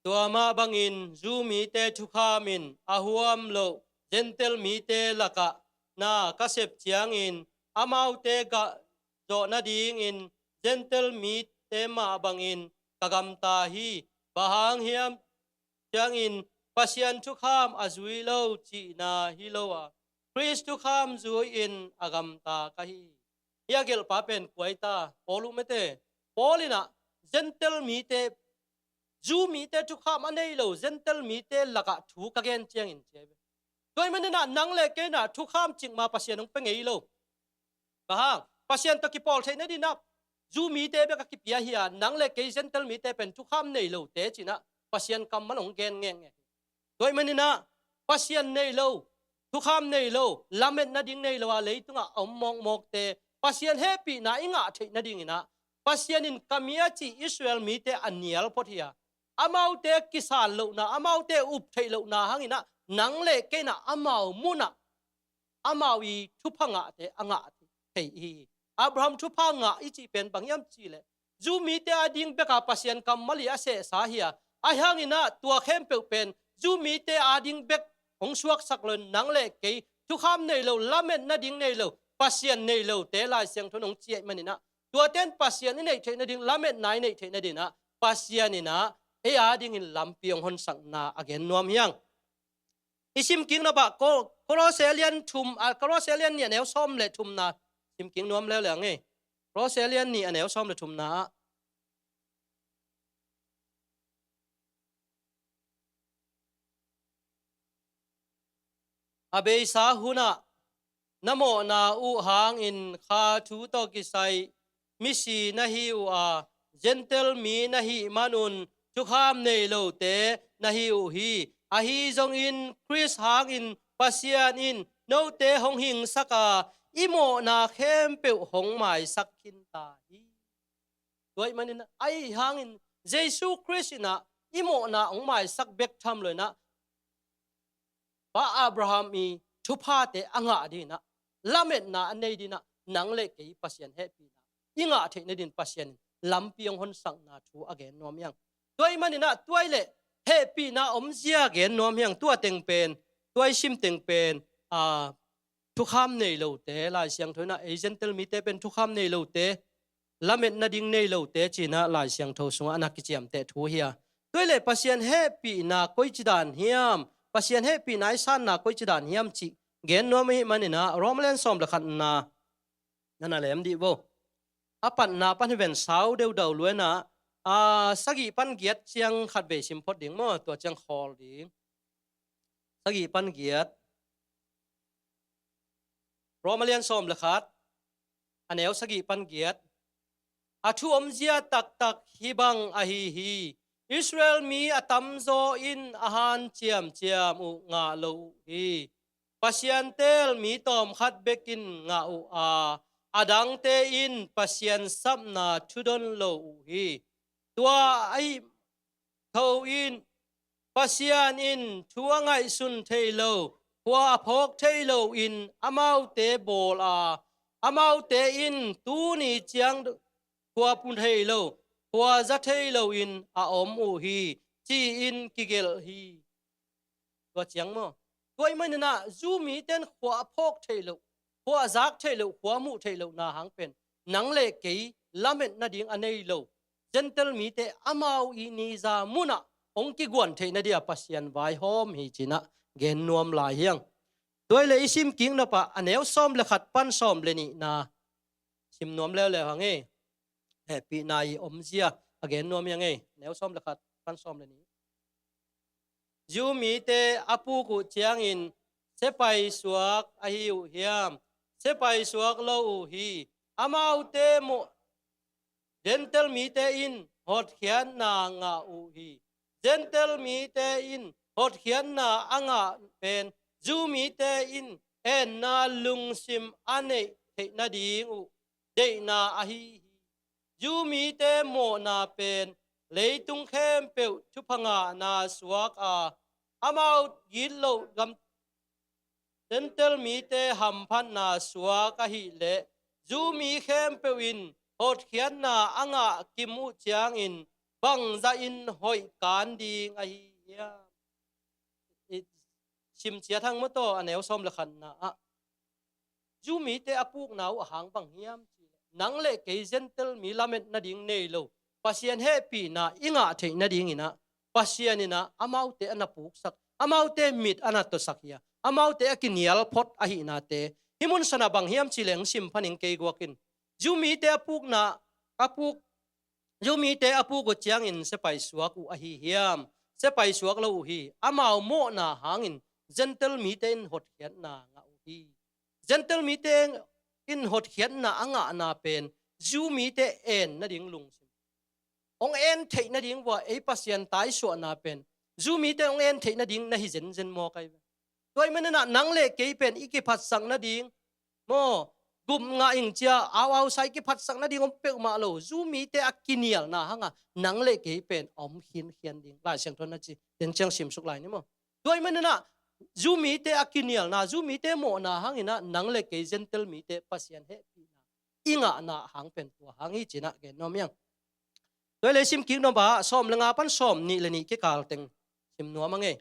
Tua mah bangin Jew mite thukham in a huam loh Gentile mite lakah na ka sep ciangin amaute gah zawh nadingin Gentile mite mah bangin ka gamta hi. Bang hang hiam ciangin Pasian thukham a zui lo cihna hi lo a, Khrist thukham zui-in a gamta ka hi. Hih a gelhpa pen kua hi ta? Paul uh mete. Paul inah Gentile mite, Jew mite thukham a nei lo Gentile mite lakah thu ka gen ciangin ci hi ve. Tua ahih maninah nang le kei inah thukham cikmah Pasian hong pia ngei lo. Bang hang? Pasian tawh kipawl theih nadinah Jew mite bek a kipia hi a, nang le kei Gentile mite pen thukham nei lote cinah Pasian kammal hong gen ngekngek hi. Tua ahih maninah Pasian nei lo, thukham nei lo, lametna ding nei lo a leitungah a om mawkmawkte Pasian hehpihna i ngah theih nadinginah Pasian in ka mi a cih Israel mite a nial phot hi a, amaute kisan lohna, amaute up theih lohna hanginah nang le kei inah amau munah amau i thupha ngahte a ngah thei hi. Abraham thupha ngah i cih pen bang hiam cihleh Jew mite a ding beka Pasian kammal i a sehsa hi a, ahi hanginah tua khempeuh pen Jew mite ading bek hong suaksak lo in, nang le kei thukham nei lo, lamet nading nei lo, Pasian nei lote Lai Siangtho in hong ci ahih manin ah, tuate in Pasian i neih theih nading, lametna i neih theih nading ah, Pasian in ah ei adingin lampi hong honsakna a gen nuam hi hang. I sim kik nop ah Ko-, Kolose lian thum, ah, Kolose lian nih a neu sawm le thumna sim kik nuam leuleu ing ei. Kolose lian nih a neu sawm le thumna ah, a beisa hun ah na mawhna uh hangin kha thu tawh kisai misi na hi uh a, Gentile mi na hih manun thukham nei lote na hi uh hi. Ahi zongin Khrist hangin Pasian in note hong hingsak a, i mawhna khempeuh hong maisak khin ta hi. Tua ahih manin ah, ahi hangin Jesu Khrist in ah i mawhna hong maisak bek tham lo in ah, Pa Abraham i thuphate a ngah ding in ah, lametna a nei ding in ah, nang le kei Pasian hehpihna i ngah theih nading Pasian in lampi hong honsakna thu a gen nuam hi hang. Tua ahih manin ah, tua ahih leh hehpihna omzia gen nuam hi hang. Tua teng pen, tua i sim teng pen, a, thukham nei lote, Lai Siangtho in ah ei Gentile mite pen thukham nei lote, lamet nading nei lote ci-in ah Lai Siangtho sungah a na kiciamteh thu hi a. Tua ahih leh Pasian hehpihna koici dan hiam, Pasian hehpihna i sanna koici dan hiam cih gen nuam ahih manin ah, Roma lian sawm le khatna na na lem dih vo. A patna pan hi ven sau deudau lua in ah, a, sagih pan giat ciang khatvei sim phot ding maw, tua ciang khawl ding. Sagih pan giat. Roma lian sawm le khat, a neu sagih pan giat. A thu omzia taktak hih bang ahi hi. Israel mi a tamzaw in a hanciamciam uh ngah lo uh hi. Pasian teel mi tawmkhat bek in ngah uh a, a dangte in Pasian sapna thudon lo uh hi. Tua ahih tho in, Pasian in thu a ngaihsun thei lo khua a phawk thei loin amaute bawl a, amaute in tuni ciang khua phu thei lo, khua za thei loin a om uh hi, ci-in kigelh hi. Tua ciang maw? Tua ahih manin ah, Jew mite in khua a phawk theih loh, khua a zak theih loh, khua a muh theih lohna hang pen, nang le kei lamet nading a nei lo Gentile mite amau i niza munah hong kiguan theih nading a Pasian vaihawm hi ci-in ah gen nuam lai hi hang. Tua ahih leh i sim kik nop ah, a neu sawm le khat pan sawm le nihna sim nuam leuleu hang ei. Hehpihna i omzia a gen nuam hi hang ei. A neu sawm le khat pan sawm le nih. Jew mite a puk uh ciangin sepai suak ahi uh hiam? Sepai suak lo uh hi. Amaute mawh, Gentile mite in hotkhiatna ngah uh hi. Gentile mite in hotkhiatna a ngah pen, Jew mite in enna lungsim a neih theih nading uh deihna ahi hi. Jew mite mawhna pen leitung khempeuh thupha ngahna suak a, amau gitloh gam Gentile mite hamphatna suak ahih leh, Jew mi khempeuh in hotkhiatna a ngah kim uh ciangin bangzah in hoih kan ding ahi hiam? I sim ciat hang maw taw, a neu sawm le khatna ah. Jew mite a pukna uh a hang bang hiam cih leh, nang le kei Gentile mi lamet nading nei lo, Pasian hehpihna i ngah theih nadingin ah, Pasian in ah amaute a na puksak, amaute mit a na tawsak hi a, amaute a kinial phot ahihnate. Hih mun san ah bang hiam cih leh hong sim pha ning kei guak in. Jew mite a pukna, a puk, Jew mite a puk uh ciangin sepai suak uh ahi hiam? Sepai suak lo uh hi. Amau mawhna hangin Gentile mite in hotkhiatna ngah uh hi. Gentile mite in hotkhiatna a ngahna pen Jew mite en nading lungsim, hong en theih nading uh a ei Pasian taisuahna pen Jew mite hong en theih nading na hi zenzen maw kai ve? Tua ahih manin ah nang le kei pen i kiphatsak nading maw, gup ngah ing cia, au au sa i kiphatsak nading om peuhmah lo. Jew mite a kinialna hang a nang le kei pen om khinkhian ding Lai Siangtho in a ci. Teng ciang simsuk lai ni maw. Tua ahih manin ah Jew mite a kinialna, Jew mite mawhna hangin ah nang le kei Gentile mite Pasian hehpihna i ngahna hang pen tua hang hi ci-in ah gen nuam hi hang. Tua ahih leh sim kik nop ah, sawm le nga pan sawm nih le nih kikal teng sim nuam hang ei.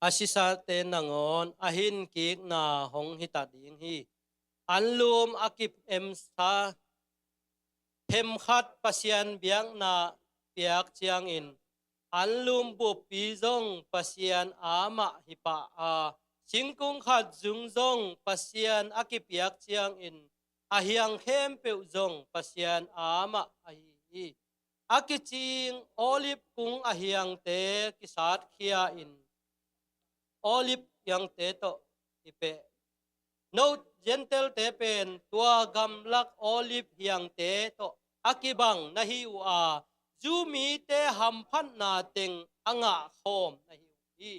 a sisate nangawn a hinkikna hong hita ding hi. Anlum a kipemsa themkhat Pasian biakna piak ciangin, anlum buppi zong Pasian amah hi pah a, singkung khat zung zong Pasian a kipiak ciangin, a hiang khempeuh zong Pasian amah ahi hi. A kicing olive kung a hiangte kisatkhia in, olive hiangte tawh kipeh. No Gentile-te pen tua gamlak olive hiangte tawh a kibang na hi uh a, Jew mite hamphatna teng a ngahkhawm na hi uh hi.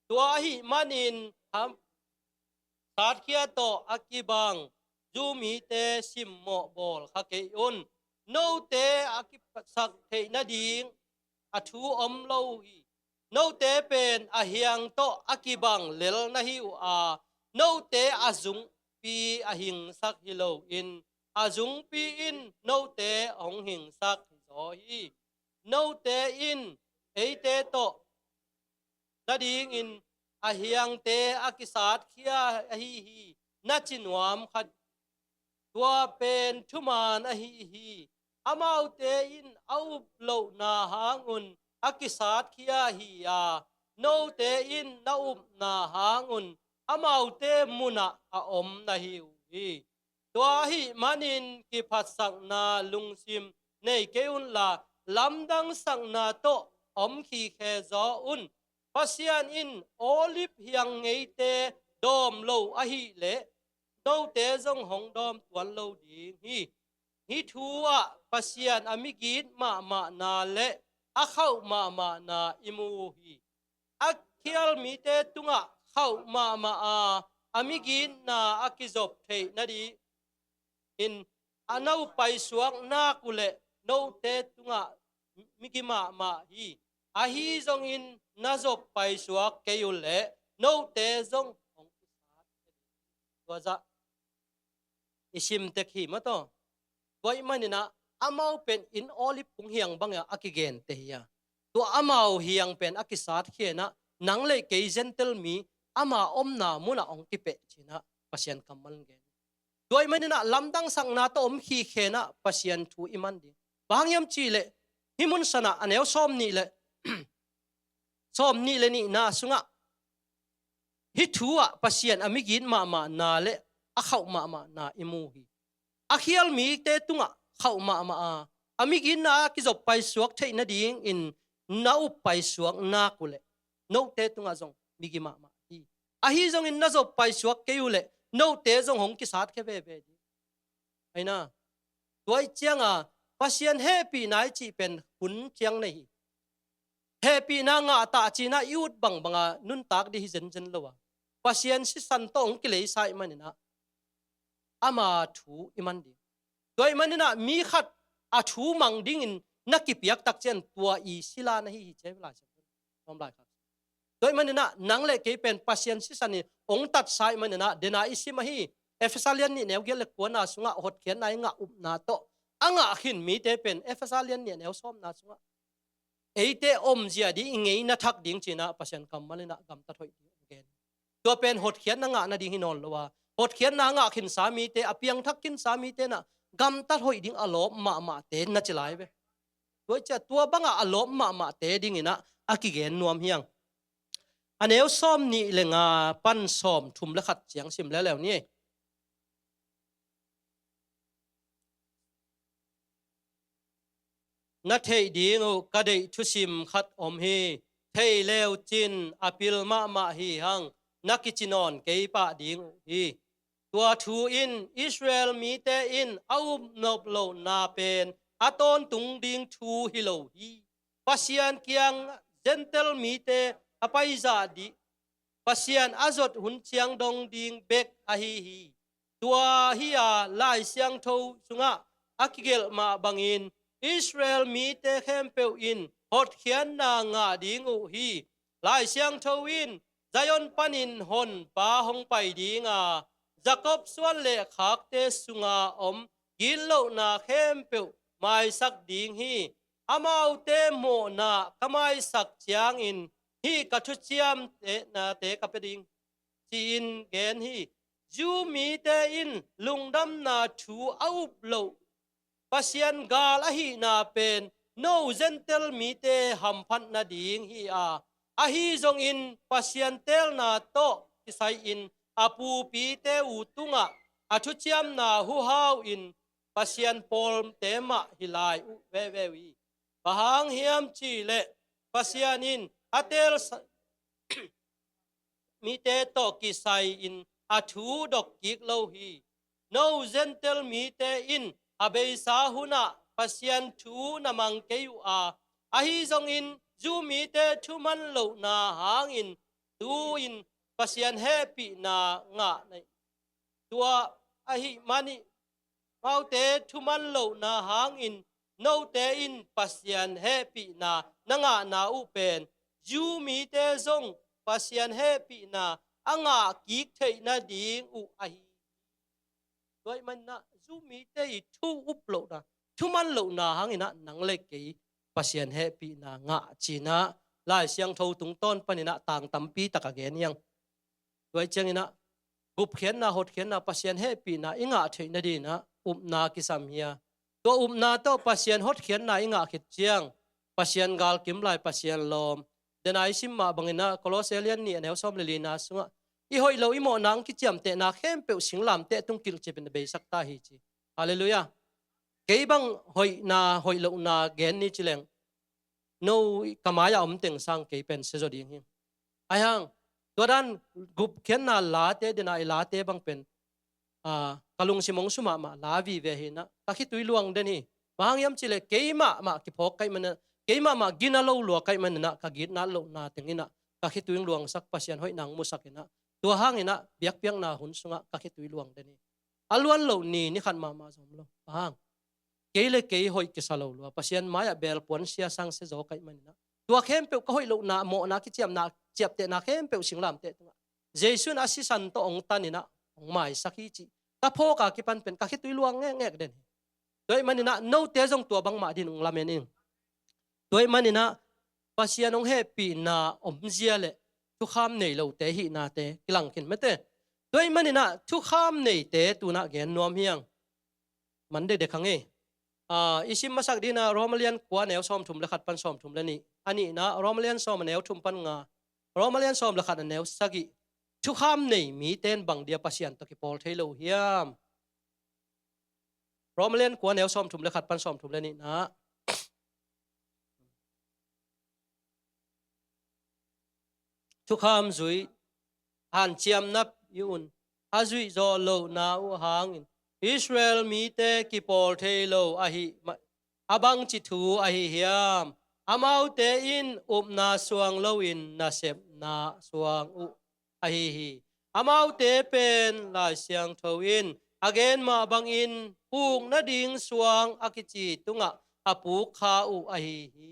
Tua ahih manin ham-, satkhia tawh a kibang Jew mite simmawh bawl kha kei un. Note a kisak theih nading a thu om lo hi. Note pen a hiang tawh a kibang lel na hi uh a, note a zungpi a hingsak hi loin, a zungpi in note hong hingsak hi zaw hi. Note in eite tawh nadingin a hiangte a kisatkhia ahi hi, na ci nuam kha ding. Tua pen thuman ahi hi. Amaute in a up lohna hangun a kisatkhia hi a, note in na upna hangun amaute munah a om na hi uh hi. Tua ahih manin kiphatsakna lungsim nei kei unla, lamdangsakna tawh om khikhe zaw un. Pasian in olive hiang ngeite dawm lo ahih leh, note zong hong dawm tuan lo ding hi. Hih thu ah Pasian a migit mahmahna le a khauh mahmahna i mu uh hi. A khial mite tungah khauh mahmah a, a migitna a kizop theih nadingin a na up paisuak nak uh leh, note tungah migi mahmah hi. Ahi zongin na zop paisuak kei uh leh, note zong hong kisat. Tua zah i sim tek hi maw taw. Tua ahih maninah amau pen in olive kung hiang bangah a kigente hi a, tua amau hiang pen a kisatkhia inah, nang le kei Gentile mi ama omna munah hong kipeh cinah Pasian kammal in gen. Tua ahih maninah lamdangsakna tawh om khikhe inah Pasian thu i man ding. Bang hang hiam cihleh, hih mun sanah a neu sawm nih le sawm nih le nihna sungah hih thu ah Pasian a migit mahmahna le a khauh mahmahna i mu hi. A khial mite tungah khauh mahmah a, a migitna a kizop paisuak theih nadingin na up paisuak nak uh leh, note tungah zong migi mahmah hi. Ahi zongin na zop paisuak kei uh leh, note zong hong kisatkhia veve ding. Aina, tua ih cianga Pasian hehpihna i cih pen hun ciang nei hi. Hehpihna ngah tah cinah i ut bangbanga nuntak dih hi zenzen lo a, Pasian sisan tawh hong kileisa ih maninah ama thu i man ding. Tua ih maninah mi khat a thu mang dingin na kipiak tak cian tua i sila na hi hi, ci hi Lai Siangtho. Tua ih maninah nang le kei pen Pasian sisan in hong tatsa ih maninah, dena i sim ahi, Efesa lian nih neu giat le kuana sungah hotkhiatna i ngah upna tawh a ngah khin mite pen Efesa lian nih neu sawmna sungah eite omzia dih i ngeina thak ding cinah Pasian kammal inah gamtat hoih ding hong gen. Tua pen hotkhiatna ngah nading hi nawn lo a, hotkhiatna ngah khinsa mite, a piangthak khinsa mite inah gamtat hoih ding a lawp mahmahte na ci lai ve. Tua ih ciah tua bangah a lawp mahmahte dinginah a kigen nuam hiang. A neu sawm nih le nga pan sawm thum le khat ciang sim leuleu ni. Na theih ding uh ka deih thusim khat om hi. Thei leu cin a pil mahmah hi hang, na kici nawn kei pah ding uh hi. Tua thu in Israel mite in a upnop lohna pen a tawntung ding thu hi lo hi. Pasian kiang Gentile mite a paizah dih, Pasian a zot hun ciang dong ding bek ahi hi. Tua hi-a Lai Siangtho sungah a kigelh mah bangin Israel mite khempeuh in hotkhiatna ngah ding uh hi. Lai Siangtho in Zion panin honpa hong pai dinga, Jakob suan le khakte sunga om gitlohna khempeuh maisak ding hi. Amaute mawhna ka maisak ciangin hih ka thuciamnate ka pia ding, ci-in gen hi. Jew mite in lungdamna thu a up loh Pasian gal ahihna pen no Gentile mite hamphat nading hi a, ahi zongin Pasian teelna tawh kisai-in a pupite uh tungah a thuciamna huhau in Pasian pawlte mah hi lai uh veve uh hi. Bang hang hiam cihleh Pasian in a teel sa- mite tawh kisai-in a thu dok kik lo hi. No Gentile mite in a beisa hunah Pasian thu na mang kei uh a, ahi zongin Jew mite thuman lohna hangin tu-in Pasian hehpihna ngah na hi. Tua ahih manin amaute thuman lohna hangin note in Pasian hehpihna na ngahna uh pen Jew mite zong Pasian hehpihna a ngah kik theih nading uh ahi. Tua ahih manin ah Jew mite i thu up lohna, thuman lohna hangin ah nang le kei Pasian hehpihna ngah ci-in ah Lai Siangtho tungtawn panin ah tang tampi tak a gen hi hang. Tua ahih ciangin ah gupkhiatna, hotkhiatna, Pasian hehpihna i ngah theih nadingin ah upna kisam hi a, tua upna tawh Pasian hotkhiatna i ngah khit ciang Pasian gal kim lai, Pasian lawm. Dena i sim mah bangin ah Kolose lian nih a neu sawm le lina sungah i hoih lo i mawhna hong kiciamtehna khempeuh singlamteh tung kilhcip in a beisak ta hi ci. Halleluiah. Kei bang hoihna hoih lohna gen ni ci leng, no ka mai-ah om teng sang kei pen sia zaw ding hi. Ahi hang tua dan gupkhiatna late, dena i late bang pen, ah, ka lungsim hong su mahmah la vive hi in ah ka khitui luang den hi. Bang hang hiam cihleh keimah mah kiphawk ka hih manin ah, keimah mah gina lo lua ka hih manin ah ka gitna lohna teng in ah ka khitui hong luangsak, Pasian hoihna hong musak in ah, tua hangin ah biakpiakna hun sungah ka khitui luang den hi. A luan loh ni, ni khat mahmah zom lo. Bang hang, kei le kei hoih kisa lo lua, Pasian mai-ah belpuan sia sang sia zaw ka hih manin ah, tua khempeuh ka hoih lohna, mawhna, kiciamna, ciaptehna khempeuh singlamteh tungah Jesu in a sisan tawh hong tan in ah hong maisak hi cih ka phawk a kipan pen ka khitui luang ngekngek den hi. Tua ahih manin ah note zong tua bangmah dingin hong lamen ing. Tua ahih manin ah Pasian hong hehpihna omzia le thukham nei lote hihnate kilang khin mate. Tua ahih manin ah thukham neite tu-in ah gen nuam hi hang. Man dekdek hang ei. Ah, i sim masak dingin ah Roma lian kua a neu sawmthum le khat pan sawmthum le nih. A nihna Roma lian sawm a neu thum pan nga. Roma lian sawm le khat a neu sagih. Thukham nei mite in bang dia Pasian tawh kipawl thei lo uh hiam? Roma lian kua a neu sawmthum le khat pan sawmthum le nihna. Thukham zuih, hanciamna i un, a zuih zawh lohna uh hangin Israel mite kipawl thei lo ahi ma-, a bangci thu ahi hiam? Amaute in upna suang loin nasepna suang uh ahi hi. Amaute pen Lai Siangtho in a gen mah bangin puk nading suang a kici tungah a puk kha uh ahi hi.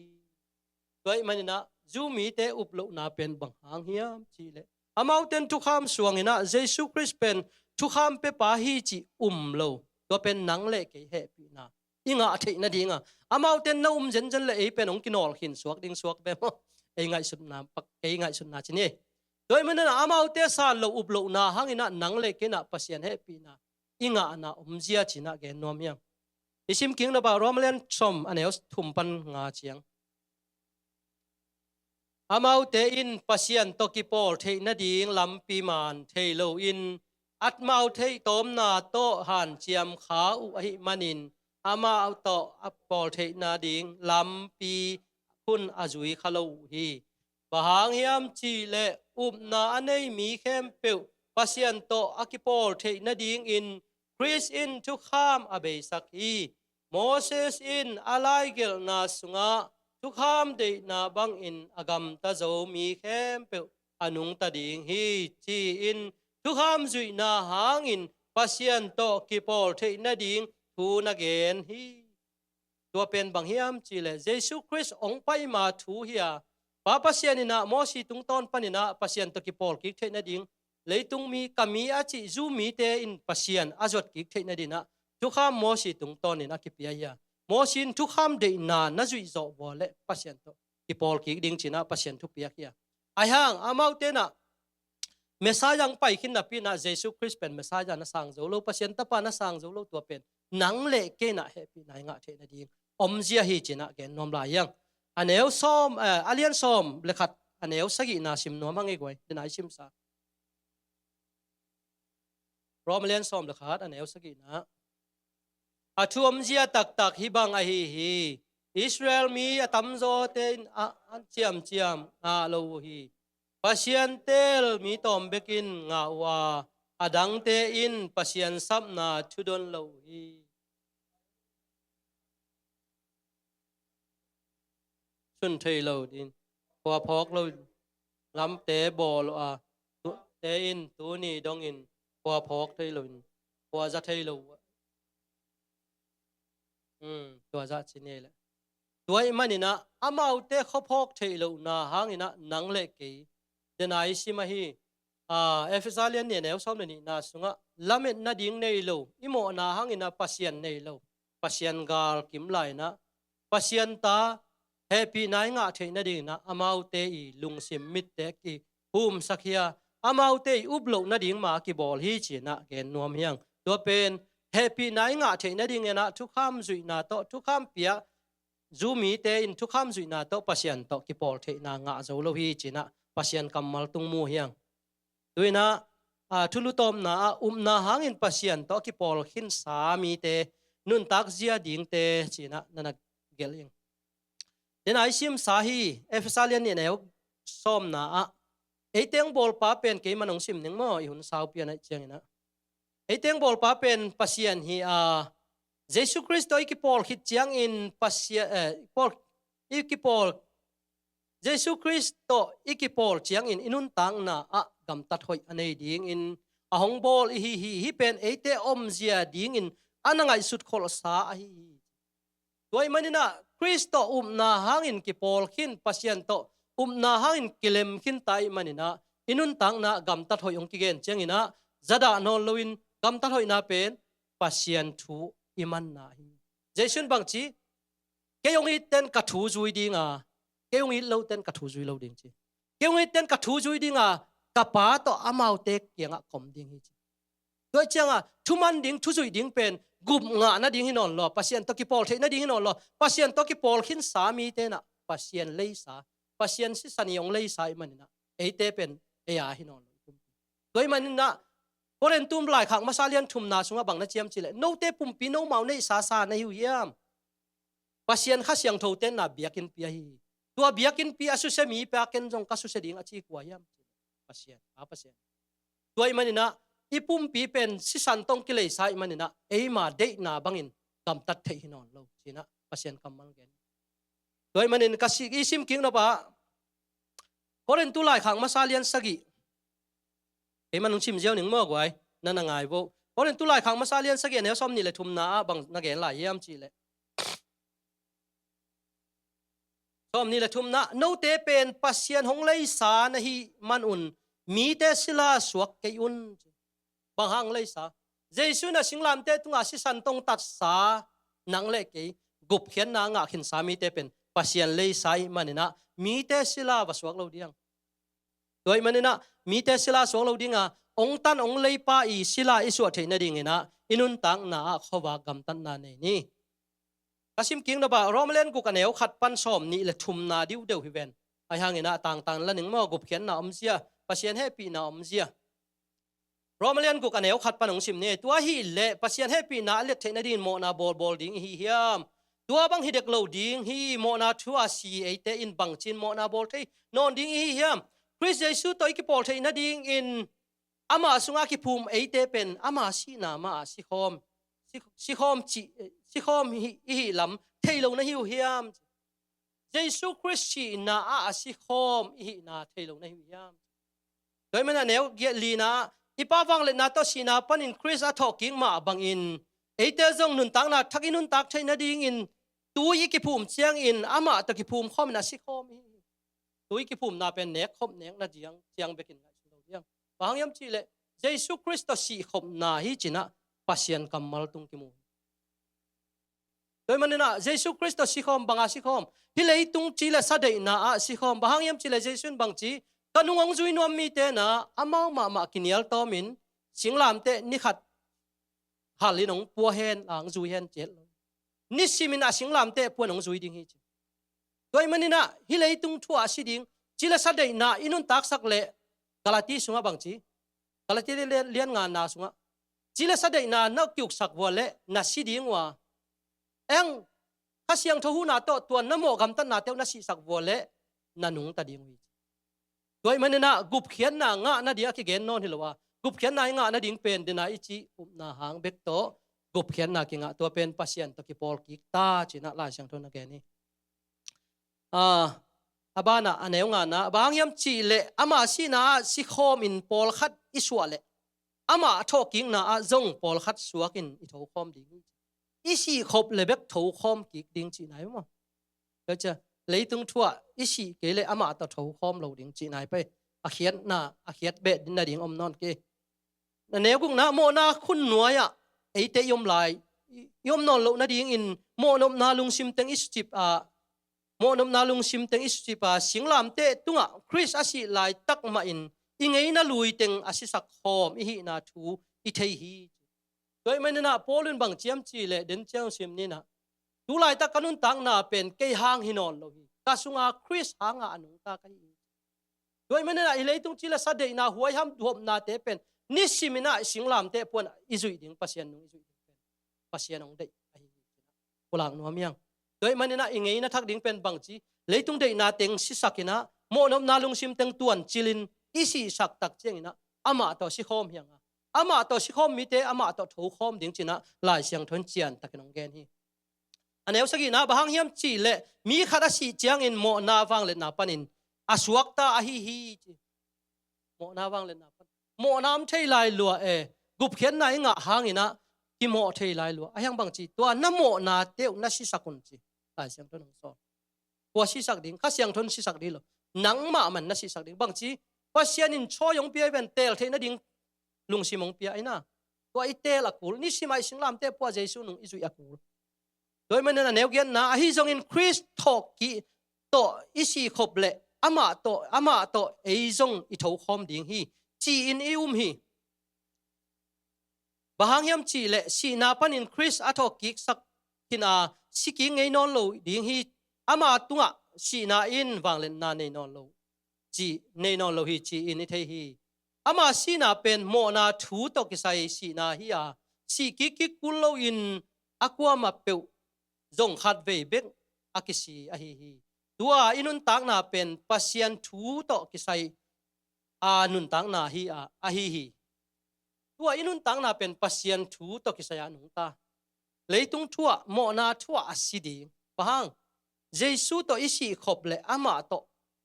Tua ahih manin ah Jew mite up lohna pen bang hang hiam cihleh, amaute in thukham suang in ah Jesu Khrist pen thukham pepa hi cih um lo. Tua pen nang le kei hehpihna i ngah theih nading a, amaute in na um zenzen le ei pen hong kinawl khin suak ding suak ve maw? Ei ngaihsutna, kei ngaihsutna ci ni. Tua ahih manin ah amaute san lo up lohna hangin ah nang le kei in ah Pasian hehpihna i ngahna omzia ci-in ah gen nuam hi hang. I sim kik nop ah Roma lian sawm a neu thum pan nga ciang. Amaute in Pasian tawh kipawl theih nading lampi man thei loin, amau theihtawmna tawh hanciam kha uh ahih manin, amau tawh a pawl theih nading lampi hun a zui kha lo uh hi. Bang hang hiam cihleh upna a nei mi khempeuh Pasian tawh a kipawl theih nadingin Khrist in thukham a beisak hi. Moses in a laigelhna sungah thukham deihna bangin a gamta zo mi khempeuh a nungta ding hi, ci-in thukham zuihna hangin Pasian tawh kipawl theih nading thu na gen hi. Tua pen bang hiam cihleh Jesu Khrist hong pai ma thu hi a, Pa Pasian in ah Mosi tungtawn panin ah Pasian tawh kipawl kik theih nading leitung mi, ka mi a cih Jew mite in Pasian a zuat kik theih nading ah thukham Mosi tungtawnin a kipia hi a. Mosi in thukham deihna na zuih zawh vua leh Pasian tawh kipawl kik ding ci-in ah Pasian thupiak hi a. Ahi hang amaute in ah Messiah hong pai khin napi in ah Jesu Khrist pen Messiah na sang zo lo, Pasian Tapa na sang zo lo, tua pen nang le kei in ah hehpihna i ngah theih nading omzia hi ci-in ah gen nuam lai hi hang. A neu sawm, eh, a lian sawm le khat, a neu sagihna sim nuam hang ei guai, den a i simsa. Rom a lian sawm le khat, a neu sagihna. A thu omzia taktak hih bang ahi hi. Israel mi a tamzawte in a, a ciamciam ngah lo uh hi. Pasian teel mi tawm bekin ngah uh a, a dangte in Pasian sapna thudon lo uh hi. Sun thei lo ding, khua phawk lo lamte bawl uh a, tu-, te in tuni dongin khua phawk thei lo in, khua za thei lo uh a. Hmm, tua zah ci ni le. Tua ahih manin ah amaute khua phawk theih lohna hangin ah nang le kei, den a i sim ahi, ah, Efesa lian nih a neu sawm le nihna sungah lametna ding nei lo, i mawhna hangin ah Pasian nei lo, Pasian gal kim lai-in ah, Pasian ta hehpihna i ngah theih nadingin ah amaute i lungsim mitte kihumsak hi a, amaute i up loh nading mah a kibawl hi ci-in ah gen nuam hi hang. Tua pen hehpihna i ngah theih nadingin ah thukham zuihna tawh, thukham pia, Jew mite in thukham zuihna tawh Pasian tawh kipawl theihna ngah zo lo hi ci-in ah Pasian kammal tung mu hi hang. Tu-in ah, a, thulu tawpna ah upna hangin Pasian tawh a kipawl khinsa mite nuntak zia dingte ci-in ah na na gelh ing. Den a i simsa hi, Efesa lian nih a neu sawmna ah, ei teng bawlpa pen keimah nong sim ning maw, i hun saupi a naih ciangin ah. Ei teng bawlpa pen Pasian hi a, Jesu Khrist tawh i kipawl khit ciangin Pasian, eh, pawl, i kipawl, Jesu Khrist tawh i kipawl ciangin i nuntakna ah gamtat hoih a nei dingin a hong bawl i hi hi. Hih pen eite omzia dingin a na ngaihsut kholhsa ahi hi. Tua ahih manin ah Khrist tawh upna hangin kipawl khin, Pasian tawh upna hangin kilem khin ta ahih manin ah i nuntakna ah gamtat hoih hong kigen ciangin ah zadah nawn loin gamtat hoihna pen Pasian thu i manna hi. Jesu in bang ci, kei hong itte in ka thu zui ding a, kei hong it lote in ka thu zui lo ding ci. Kei hong itte in ka thu zui ding a, ka Pa tawh amaute kiangah ka om ding hi ci. Tua ciangah thuman ding, thuzuih ding pen gup ngah nading hi nawn lo, Pasian tawh kipawl theih nading hi nawn lo. Pasian tawh kipawl khinsa mite in ah Pasian leisa, Pasian sisan i hong leisa ahih manin ah eite pen ei a hi nawn lo. Tua ahih manin ah Korintu laikhak masa lian thumna sungah bang na ci hiam cih leh, note pumpi nomau neihsa sa na hi uh hiam? Pasian Kha Siangtho tenna biakinnpi ahi hi. Tua biakinnpi a susia mipa ken zong ka susia ding a ci kua hiam? Pasian, a Pasian. Tua ahih manin ah i pumpi pen sisan tawh hong kileisa ahih manin ah eima deihna bangin gamtat theih hi nawn lo ci-in ah Pasian kammal gen. Tua ahih manin ka si-, i sim kik nop ah Korintu laikhak masa lian sagih. Keimah nong sim ziau ning maw guai, na na ngai vo. Korintu laikhak masa lian sagih a neu sawmnih le thumna ah bang na gen lai hiam cih leh, sawmnih le thumna, note pen Pasian hong leisa na hih manun mite sila suak kei un. Bang hang leisa? Jesu in ah singlamteh tungah sisan tawh hong tatsa nang le kei gupkhiatna ngah khinsa mite pen Pasian leisa ahih manin ah mite sila va suak lo ding. Tua ahih manin ah mite sila suak lo ding a, hong tan hong leipa i sila i suah theih nadingin ah i nuntakna ah khuavak gamtatna nei ni. Ka sim kik nop ah Rom lian guk a neu khat pan sawmnih le thumna diuhdeuh hi ven. Ahi hangin ah tangtang la ning maw, gupkhiatna omzia, Pasian hehpihna omzia. Rom lian guk a neu khat pan hong sim ni. Tua ahih leh Pasian hehpihna a liat theih nadingin mawhna bawlbawl ding i hi hiam? Tua bang hi dek lo ding hi. Mawhna thu a si eite in bangci-in mawhna bawl thei nawn ding i hi hiam? Khrist Jesu tawh i kipawl theih nadingin ama sungah kiphum eite pen ama sihna mah a sikhawm, si-, sikhawm cih, sikhawm hi, i hih lam thei lo na hi uh hiam? Jesu Khrist sihna ah a sikhawm i hihna thei lo na hi uh hiam? Tua ahih manin a neu giat lina, i Pa vangliatna tawh sihna panin Khrist a thawhkik mah bangin eite zong nuntakna thak i nuntak theih nadingin tui i kiphum ciangin amah tawh kiphum khawmin a sikhawm i hi. Tui kiphumna pen nekkhop nekna ciang, ciang bekin ngaihsun lo ding. Bang hang hiam cih leh Jesu Khrist tawh sihkhopna hi ci-in ah Pasian kammal tung kimu hi. Tua ahih manin ah Jesu Khrist tawh sikhawm, bang a sikhawm? Hih leitung ci le sa deihna ah sikhawm. Bang hang hiam cih leh Jesu in bang ci, Ka nung hong zui nuam mite na amau mahmah kinial tawmin singlamteh ni khat halin hong pua hen, a hong zui hen ci het lo. Nisimin a singlamteh puan hong zui ding hi ci. Tua ahih maninah hih leitung thu-ah a si ding, ci le sa deihna i nuntaksak leh Galati sungah bang ci? Galati lian, lian ngana sungah, ci le sa deihna na kiuksak vua leh na si ding uh a, eng, Kha Siangtho huhna tawh tua na mawh gamtatnate uh na sihsak vua leh na nungta ding uh hi. Tua ahih maninah gupkhiatna ngah nading a kigen nawn hi lo a, gupkhiatna i ngah nading pen dena i cih upna hang bek tawh gupkhiatna kingah, tua pen Pasian tawh kipawl kik ta cinah Lai Siangtho na gen hi. A, a banah a neu ngana, bang hang hiam cih leh ama sihna ah sikhawmin pawlkhat i suah leh ama thawhkikna ah zong pawlkhat suakin i thokhawm ding hi. I sihkhop le bek thokhawm kik ding cihna hi maw? Leitung thu-ah i sih kei leh amah tawh thokhawm lo ding cihna hi pei. A khiatna, a khiat beh nading om nawn kei. Na neu gukna, mawhna khun nuai-ah eite i om lai, i, i om nawn loh nadingin mawhnopna lungsim teng i sucip a, mawhnopna lungsim teng i sucip a, singlamteh tungah Khrist a sih laitak mahin i ngeina lui teng a sisak khawm i hihna thu i thei hi. Tua ahih maninah Paul in bang ci hiam cih leh, den ciang sim ninah, tu laitak ka nuntakna pen kei hang hi nawn lo hi. Ka sunga Khrist hanga a nungta ka hi hi. Tua ahih maninah hih leitung ci le sa deihna, huaiham duhopnate pen nisiminah singlamteh puan i zuih ding, Pasian nung i zuih ding pen Pasian hong deih ahi hi. Pulak nuam hiang. Tua ahih maninah i ngeina thak ding pen bang ci? Leitung deihna teng sisakinah, mawhnopna lungsim teng tuancilin i sihsak tak cianginah amah tawh sikhawm hiang a, amah tawh sikhawm mite amah tawh thokhawm ding cinah Lai Siangtho in ciantakin hong gen hi. A neu sagihna, bang hang hiam cih leh mi khat a sih ciangin mawhna vangliatna panin a suakta ahi hi ci. Mawhna vangliatna pan, mawhna om thei lai lua e. Gupkhiatna i ngah hanginah kimawh thei lai lua. A hiang bang ci? Tua na mawhnate uh na sisak un ci. Lai Siangtho in hong sawl. Kua sisak ding? Kha Siangtho in sisak ding lo. Nangmah man na sisak ding. Bang ci? Pasian in chawi hong pia hi ven, teel theih nading lungsim hong pia hi na. Tua i teel a kul, nisimah i singlamteh puah Jesu nung i zuih a kul. Tua ahih manin a neu giatna, ahi zongin Khrist thawhkik tawh i sihkhop leh amah tawh, amah tawh ei zong i thokhawm ding hi, ci-in i um hi. Bang hang hiam cih leh sihna panin Khrist a thawhkiksak khin a, sikik ngei nawn lo ding hi. Ama tungah sihna in vangliatna nei nawn lo, ci, nei nawn lo hi, ci-in i thei hi. Ama sihna pen mawhna thu tawh kisai sihna hi a, sih kikkik kul loin a kuamah peuh zong khatvei bek a kisi ahi hi. Tua i nuntakna pen Pasian thu tawh kisai a nuntakna hi a, ahi hi. Tua i nuntakna pen Pasian thu tawh kisai a nungta. Leitung thu-ah, mawhna thu-ah a si ding. Bang hang? Jesu tawh i sihkhop leh amah tawh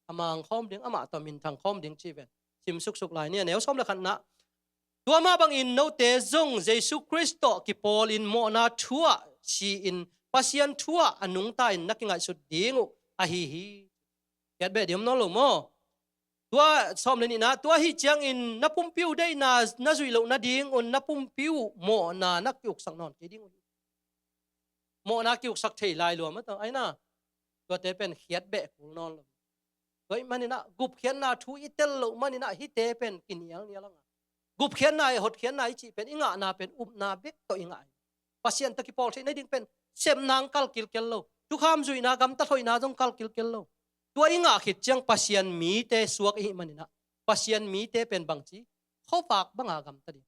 a mangkhawm ding, amah tawh minthangkhawm ding ci ven. Sim suksuk lai ni, a neu sawm le khatna. Tua mah bangin note zong Jesu Khrist tawh kipawlin mawhna thu-ah si-in Pasian thu-ah a nungta-in na kingaihsut ding uh ahi hi. Kiat beh ding om nawn lo maw? Tua sawm le nihna, tua ahi ciangin na pumpi uh deihna na zuih loh nadingun na pumpi uh mawhna na kiuksak nawn kei ding uh hi. Mawhna kiuksak thei lai lua mah tawh, aina. Tuate pen khiat beh kul nawn lo. Tua ahih maninah gupkhiatna thu i tel loh maninah hihte pen kinialnial a ngah. Gupkhiatna i, hotkhiatna i cih pen i ngahna pen upna bek tawh i ngah hi. Pasian tawh kipawl theih nading pen sepna hong kal kilkel lo. Thukham zuihna, gamtat hoihna zong kal kilkel lo. Tua i ngah khit ciang Pasian mite suak i hih maninah Pasian mite pen bangci, khuavak banga gamta ding.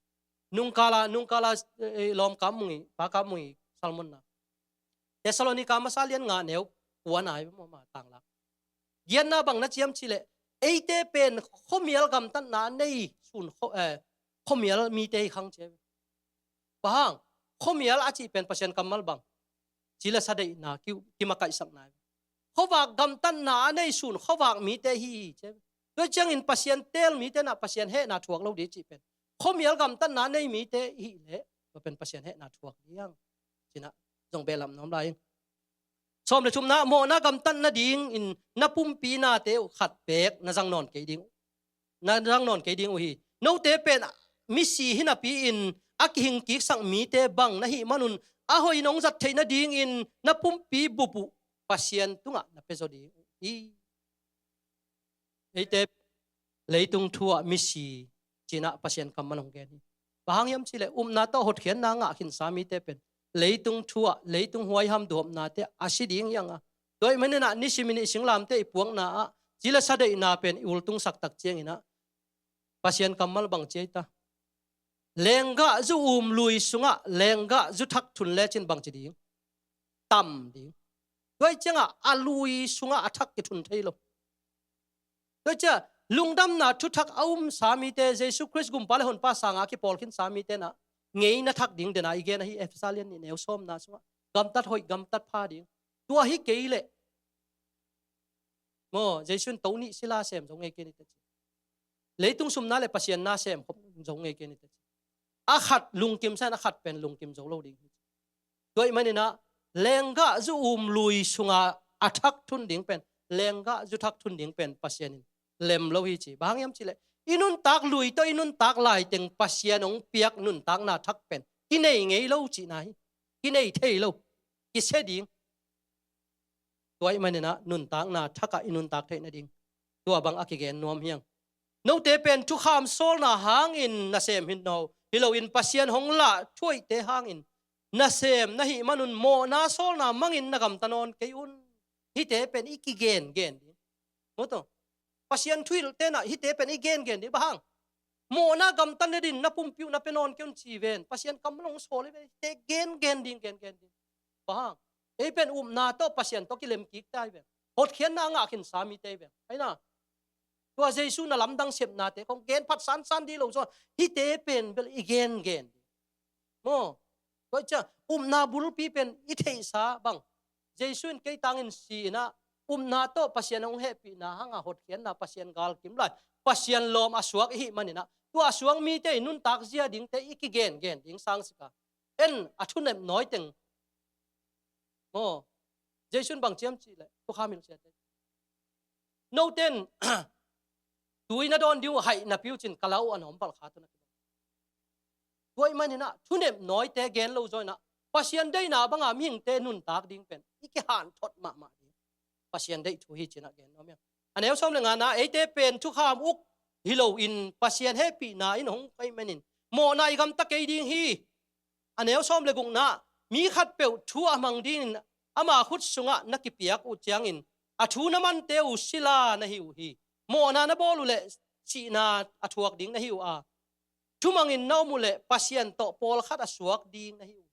Nungkala, nungkala, eh, eh, lawm Kap Mung i, Pa Kap Mung i sermon-na, Thessalonika masa lian nga neu kua na hi mawh ma tanglak. Giatna bang na ci hiam cih leh, eite pen khuamial gamtatna a nei sun khuo-, eh, khuamial mite hi khang ci hi. Bang hang? Khuamial a cih pen Pasian kammal bang? Ci le sa deihna ki, kimakaihsakna hi. Khuavak gamtatna a nei sun khuavak mite hi ci hi. Tua ciangin Pasian teel mite na Pasian hehna thuak lo ding cih pen, khuamial gamtatna a nei mite i hih leh tua pen Pasian hehna thuak ding hi hang. Cinah zong behlap nuam lai ing. Sawm le thumna, mawhna gamtat nadingin na pumpi nate uh khat beek na zang nawn kei ding uh, na zang nawn kei ding uh hi. Note pen misi hinapi-in a kihingkiksak mite bang na hih manun a hoih nong zat theih nadingin na pumpi bup uh Pasian tungah na pia zaw ding uh hi. Eite leitung thu ah misi cinah Pasian kammal hong gen hi. Bang hang hiam cihleh upna tawh hotkhiatna ngah khinsa mite pen leitung thu ah, leitung huaiham duhopnate a si ding hi hang a. Tua ahih maninah nisimin i singlamte i puakna ah ci le sa deihna pen i ultungsak tak cianginah Pasian kammal bang ci ei ta? Lenggah zu um lui sungah lenggah zu thak thun lecin bang ci ding? Tam ding. Tua ahih ciangah a lui sungah a thak kithun thei lo. Tua ciah lungdamna thuthak a umsa mite, Jesu Khrist gumpa le honpa sanga a kipawl khinsa mite nah ngeina thak ding dena i gen ahi Efesa lian nih neu sawmna sungah gamtat hoih, gamtat pha ding. Tua hi kei leh maw, Jesu in to nih sila sem zo ngei kei ni teci. Leitung sumna le Pasian na sem khop zo ngei kei ni teci. A khat lungkim sa in a khat pen lungkim zo lo ding hi. Tua ahih maninah lenggah zu um lui sunga a thak thun ding pen, lenggah zu thak thun ding pen Pasian in lem lo hi ci. Bang hang hiam cihleh i nuntak lui tawh i nuntak laiteng Pasian hong piak nuntakna thak pen kinei ngei lo cihna hi. Kinei thei lo. Kisia ding. Tua ahih maninah nuntakna thakah i nuntak theih nading tua bang a kigen nuam hi hang. Note pen thukham sawlna hangin nasem hi naw, hi loin Pasian hong lah thuaihte hangin nasem na hih manun mawhna sawlna mangin na gamta nawn kei un. Hihte pen i kigengen ding. Maw taw? Pasian thuhilh tenah hihte pen i gengen ding. Bang hang? Mawhna gamta nadin na pumpi uh na pia nawn kei un ci ven. Pasian kammal hong sawl hi ve. Hihte gengen ding, gengen ding. Bang hang? Ei pen upna tawh Pasian tawh kilem kik ta hi ve. Hotkhiatna a ngah khinsa mite hi ve. Aina. Tua Jesu na lamdang sepnate kong gen phat sansan dih lo zaw. Hihte pen bel i gengen ding. Maw? Tua ciah upna bulpi pen i theihsa bang Jesu in kei tangin si inah upna tawh Pasian hong hehpihna hanga hotkhiatna Pasian galkim lai, Pasian lawm a suak i hih maninah tua a suak mite i nuntak zia dingte i kigengen ding sangsika. En a thunep nawiteng. Maw? Jesu in bang ciam cihleh thukham hilh siate. Noten tui na dawn ding uh haih na piu cin ka lau a nawm palh kha tawh na kibang. Tua ahih maninah thunep nawite gen lo zaw inah Pasian deihna banga mihingte nuntak ding pen i kihanthot mahmah ding. Pasian deih thu hi cinah gen nuam hi hang. A neu sawm le ngana eite pen thukham uk hi loin Pasian hehpihna in hong kaih manin mawhna i gamta kei ding hi. A neu sawm le gukna mi khatpeuh thu a mang dingin ama khut sungah na kipiak uh ciangin a thu na mante uh sila na hi uh hi. Mawhna na bawl uh leh sihna a thuak ding na hi uh a, thumangin na om uh leh Pasian tawh pawlkhat a suak ding na hi uh hi.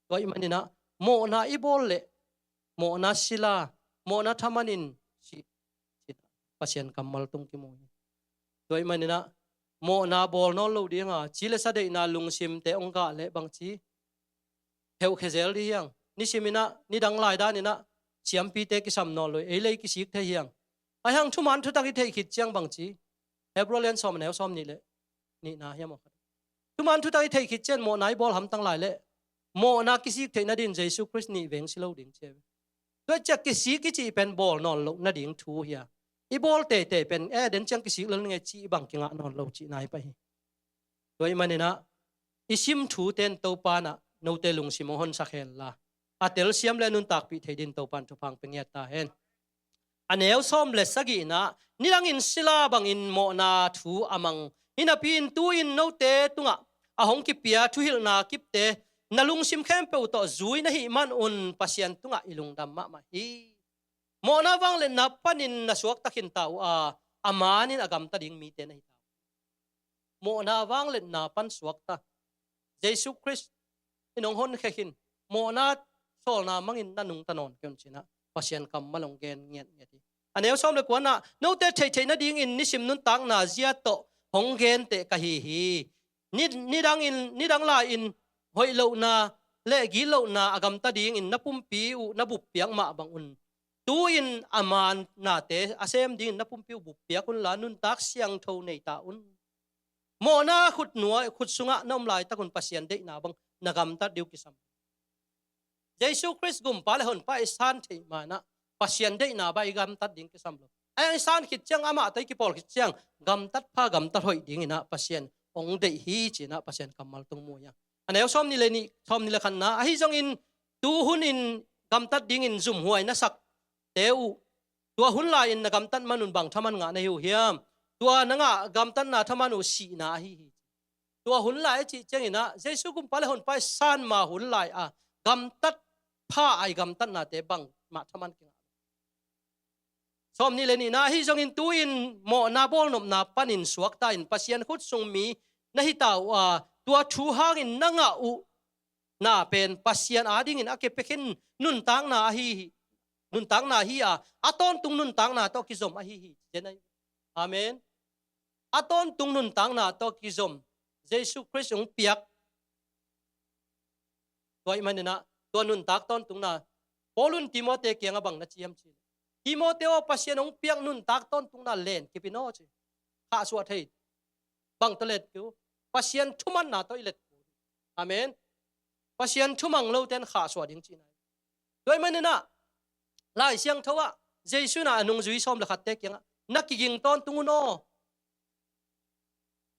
Tua ahih maninah mawhna i bawl leh mawhna sila, mawhna thamanin sih, sih Pasian kammal tung kimu hi. Tua ahih maninah mawhna bawl nawn lo dinga ci le sa deihna lungsimte hong gah leh bangci heuhkhe zel dih hiang. Nisiminah nidang lai daninah siampite kisam nawn lo hi, ei lei kisik thei hiang. Ahi hang thuman thutak i theih khit ciang bangci Hebrew lian sawm a neu sawm nih le nihna hiam aw khat. Thuman thutak i theih khit ciang mawhna i bawl hamtang lai leh mawhna kisik theih nadin Jesu Khrist nih veng si lo ding ci hi. Tua ciah kisik i cih pen bawl nawn loh nading thu hi a, i bawl teitei pen e den ciang kisik lel nge cih bang kingah nawn lo cihna hi pah hi. Tua ahih maninah i sim thute in Topa nah note lungsim hong honsak henla a telsiam le nuntakpih thei din Topa in thupha hong pia ngiat ta hen. A neu sawm le sagihna nidangin sila bangin mawhna thu a mang hi napi-in tu-in note tungah a hong kipia thuhilhna kipte na lungsim khempeuh tawh zui na hih manun Pasian tungah i lungdam mahmah hi. Mawhna vangliatna panin na suakta khinta uh a, a manin a gamta ding mite na hita uh. Mawhna vangliatna pan suakta Jesu Khrist in hong honkhia khin, mawhna sawlna mangin na nungta nawn kei un cinah Pasian kammal hong gen ngiatngiat hi. A neu sawm le kuanah note theihtheih nadingin nisim nuntakna zia tawh hong genteh ka hi hi. Ni, nidangin, nidang lai-in hoih lohna le gitlohna a gamta dingin na pumpi uh na buppiak mah bangun tu-in a man nate a sem dingin na pumpi uh buppiak unla nuntak siangtho neita un. Mawhna khut nuai, khut sungah na om laitakun Pasian deihna bang na gamtat dih uh kisam. Jesu Khrist gumpa le honpa i san theih manah Pasian deihna bang i gamtat ding kisam lo. A i san khit ciang amah tawh i kipawl khit ciang gamtat pha gamtat hoih dinginah Pasian hong deih hi cinah Pasian kammal tung mu hi a. A neu sawm nih le nih, sawm nih le khatna ahi zongin tu hunin gamtat dingin zumhuai na sakte uh Tua hun lai-in na gamtat man un bang thaman ngah na hi uh hiam? Tua na ngah gamtatna thaman uh sihna ahi hi. Tua hun lai a cih ciangin ah Jesu gumpa le honpa i san ma hun lai a gamtat pha a i gamtatnate bangmah thaman kingah. Sawm nih le nihna, ahi zongin tu-in mawhna bawlnopna panin suakta in Pasian khut sung mi na hita uh a, tua thu hangin na ngah uh na pen Pasian adingin a kipia khin nuntakna ahi hi. Nuntakna hi a, a tawntung nuntakna tawh kizom ahi hi. Amen. A tawntung nuntakna tawh kizom, Jesu Khrist hong piak. Tua ahih manin ah tua nuntak tawntungna, Paul in Timote kiangah bang na ci hiam cih leh, Timote aw, Pasian hong piak nuntak tawntungna len kip in aw ci. Khahsuah thei. Bang tawh let kei uh? Pasian thumanna tawh i let kul. Amen. Pasian thumang lote in khahsuah ding cihna. Tua ahih manin ah Lai Siangtho ah Jesu in ah a nungzui sawm le khatte kiangah, na kiging tawntung un aw.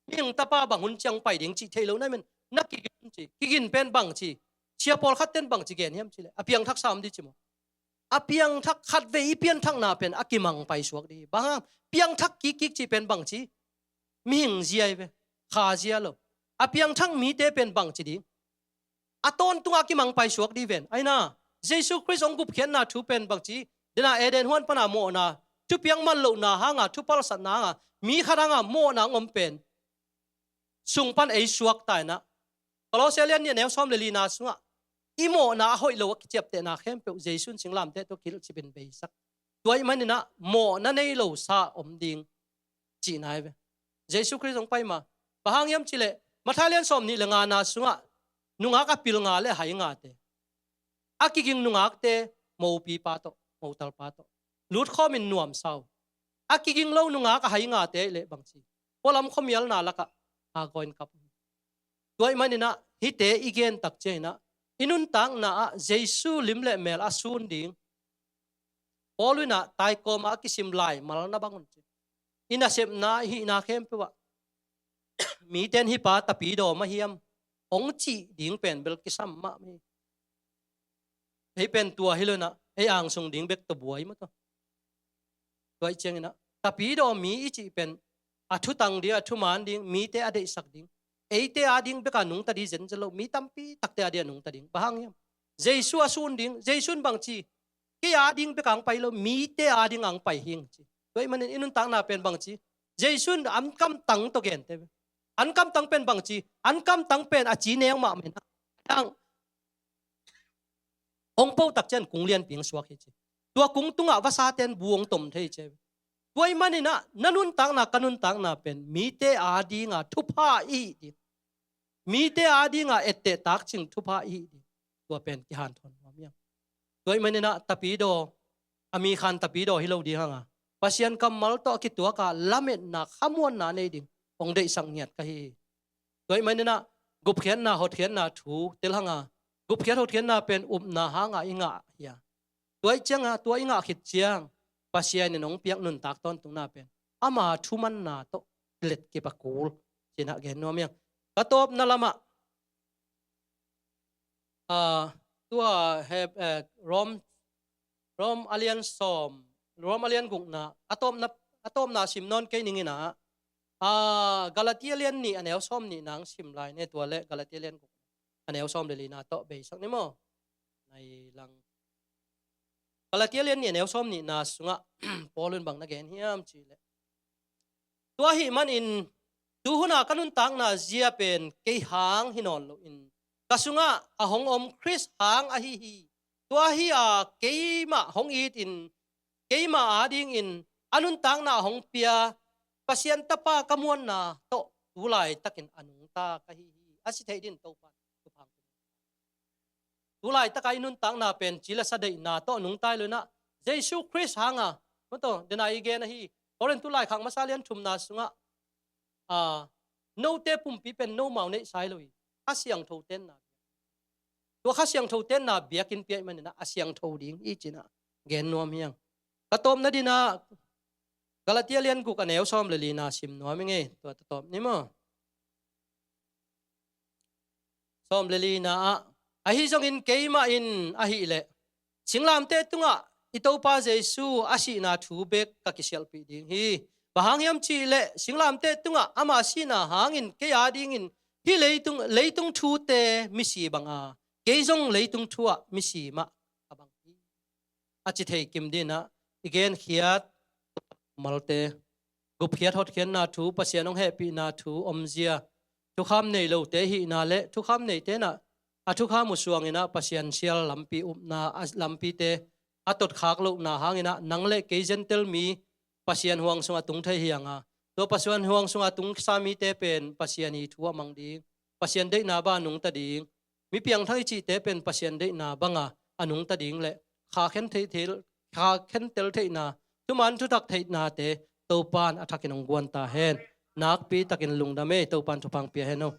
Mihing Tapa bang hun ciang pai ding cih thei lo na hi men, na kigin ci. Kigin pen bang ci? Sia pawlkhat ten bang ci gen hiam cih leh, a piangthak sam dih ci maw? A piangthak, khatvei i pianthakna pen a kimang paisuak dih hi. Bang hang? Piangthak kikkik cih pen bang ci? Mihing zia hi ve, kha zia lo. A piangthak mite pen bang ci ding? A tawntung a kimang paisuak dih ven. Aina, Jesu Khrist hong gupkhiatna thu pen bang ci? Dena Eden huan pana mawhna, thupiak man lohna hanga, thupalsatna hanga, mi khat hanga mawhna hong om pen sung pan ei suakta in ah, Kolose lian nih a neu sawm le lina sungah i mawhna a hoih lo a kiciaptehna khempeuh Jesu in singlamteh tawh kilhcip in beisak. Tua ahih manin ah mawhna nei lo sa om ding cihna hi ve. Jesu Khrist hong pai ma. Bang hang hiam cih leh, Matthai lian sawm nih le ngana sungah nungak a pil nga le a hai ngate, a kiging nungakte, mopipa tawh, motalpa tawh lutkhawmin nuamsa uh. A kiging lo nungak a hai ngate ahih leh bang ci? Pualam khuamialna lakah a gawin kap. Tua ahih manin ah hihte i gen tak ciangin ah i nuntakna ah Jesu lim le mel a sun ding, Paul in ah taikawm ah a kisim laimal na bang un ci, i nasepna, i hihna khempeuh ah mite in hih pa tapidaw mah hiam hong cih ding pen bel kisam mahmah hi. Ei pen tua hi lo in ah ei angsung ding bek tawh buai maw tawh. Tua ahih ciangin ah tapidaw mi i cih pen a thutang ding, a thuman ding, mite a deihsak ding, eite ading bek a nungta ding zenzen lo, mi tampi takte ading a nungta ding. Bang hang hiam? Jesu a sun ding. Jesu in bang ci? Kei ading bek a hong pai lo, mite ading a hong pai hing ci. Tua ahih manin i nuntakna pen bang ci? Jesu in an kamtang tawh gente ve. An kamtang pen bang ci? An kamtang pen a ci neu mahmah in ah, hong po tak ciang kung lianpi hong suak hi ci. Tua kung tungah vasate in bu hong tom thei ci. Tua ahih manin ah na nuntakna, ka nuntakna pen mite adinga thupha i hih ding, mite adinga etteh takcing thupha i hih ding, tua pen kihanthawn nuam hi hang. Tua ahih manin ah tapidaw, a mi khan tapidaw hi lo ding hanga, Pasian kammal tawh a kituaka lametna, khamuanna nei ding hong deihsak ngiat ka hi hi. Tua ahih manin ah gupkhiatna, hotkhiatna thu tel hanga, gupkhiat hotkhiatna pen upna hanga i ngah hi a, tua ahih cianga tua i ngah khit ciang Pasian in hong piak nuntak tawntungna pen ama thumanna tawh let kip a kul cih in ah gen nuam hi hang. Ka tawpna lamah, ah, tua he, eh, Rom, Rom a lian sawm, Rom a lian gukna, a tawpna, a tawpna sim nawn kei ning in ah, ah, Galatia lian nih a neu sawm nihna hong sim lai ni. Tua leh Galatia lian guk a neu sawm le lina tawh beisak ni maw? Nai lang. Galatia lian nih a neu sawm nihna sungah Paul in bang na gen hiam cih leh, tua ahih manin tu huna ka nuntakna zia pen kei hang hi nawn loin ka sungah a hong om Khrist hang ahi hi. Tua hi a keimah hong itin, keimah adingin a nuntakna a hong pia Pasian Tapa ka muanna tawh tu laitakin a nungta ka hi hi. A si theih dingin Topa in thupha hong pia. Tu laitaka i nuntakna pen ci le sa deihna tawh nungta hi lo in ah, Jesu Khrist hanga, maw tawh, dena i gen ahi, Korin tu laikhak masa lian thumna sungah, ah, note pumpi pen nomau neihsa hi lo hi. Kha Siangtho tenna. Tua Kha Siangtho tenna biakinn pia ahih manin ah a siangtho ding hi ci in ah gen nuam hi hang. Ka tawpna dingin ah Galatia lian guk a neu sawm le lina sim nuam hi ing ei. Tua ta tawp ni maw? Sawm le lina ah, ahi zongin keimah in ahih leh singlamteh tungah i Topa Jesu a sihna thu bek ka kisialhpih ding hi. Bang hang hiam cihleh singlamteh tungah ama sihna hangin kei a dingin hih leitung, leitung thute misi banga kei zong leitung thu ah misi mah ka bang hi, a ci thei kim dinah i genkhiat malte, gupkhiat hotkhiatna thu, Pasian hong hehpihna thu omzia, thukham nei lote hihna le thukham neite nah a thukham uh suanginah Pasian sial lampi upna a lampite a totkhak lohna hanginah nang le kei Gentile mi Pasian huang sungah tung thei hianga, tua Pasian huang sungah tungsa mite pen Pasian i thu a mang ding, Pasian deihna bang a nungta ding, mi piangthak i cihte pen Pasian deihna banga a nungta ding le kha khen thei, thei, kha khentel theihna, thuman thutak theihnate Topan a thakin hong guan ta hen. Nakpi takin lungdam ei, Topan thupha pia hen aw.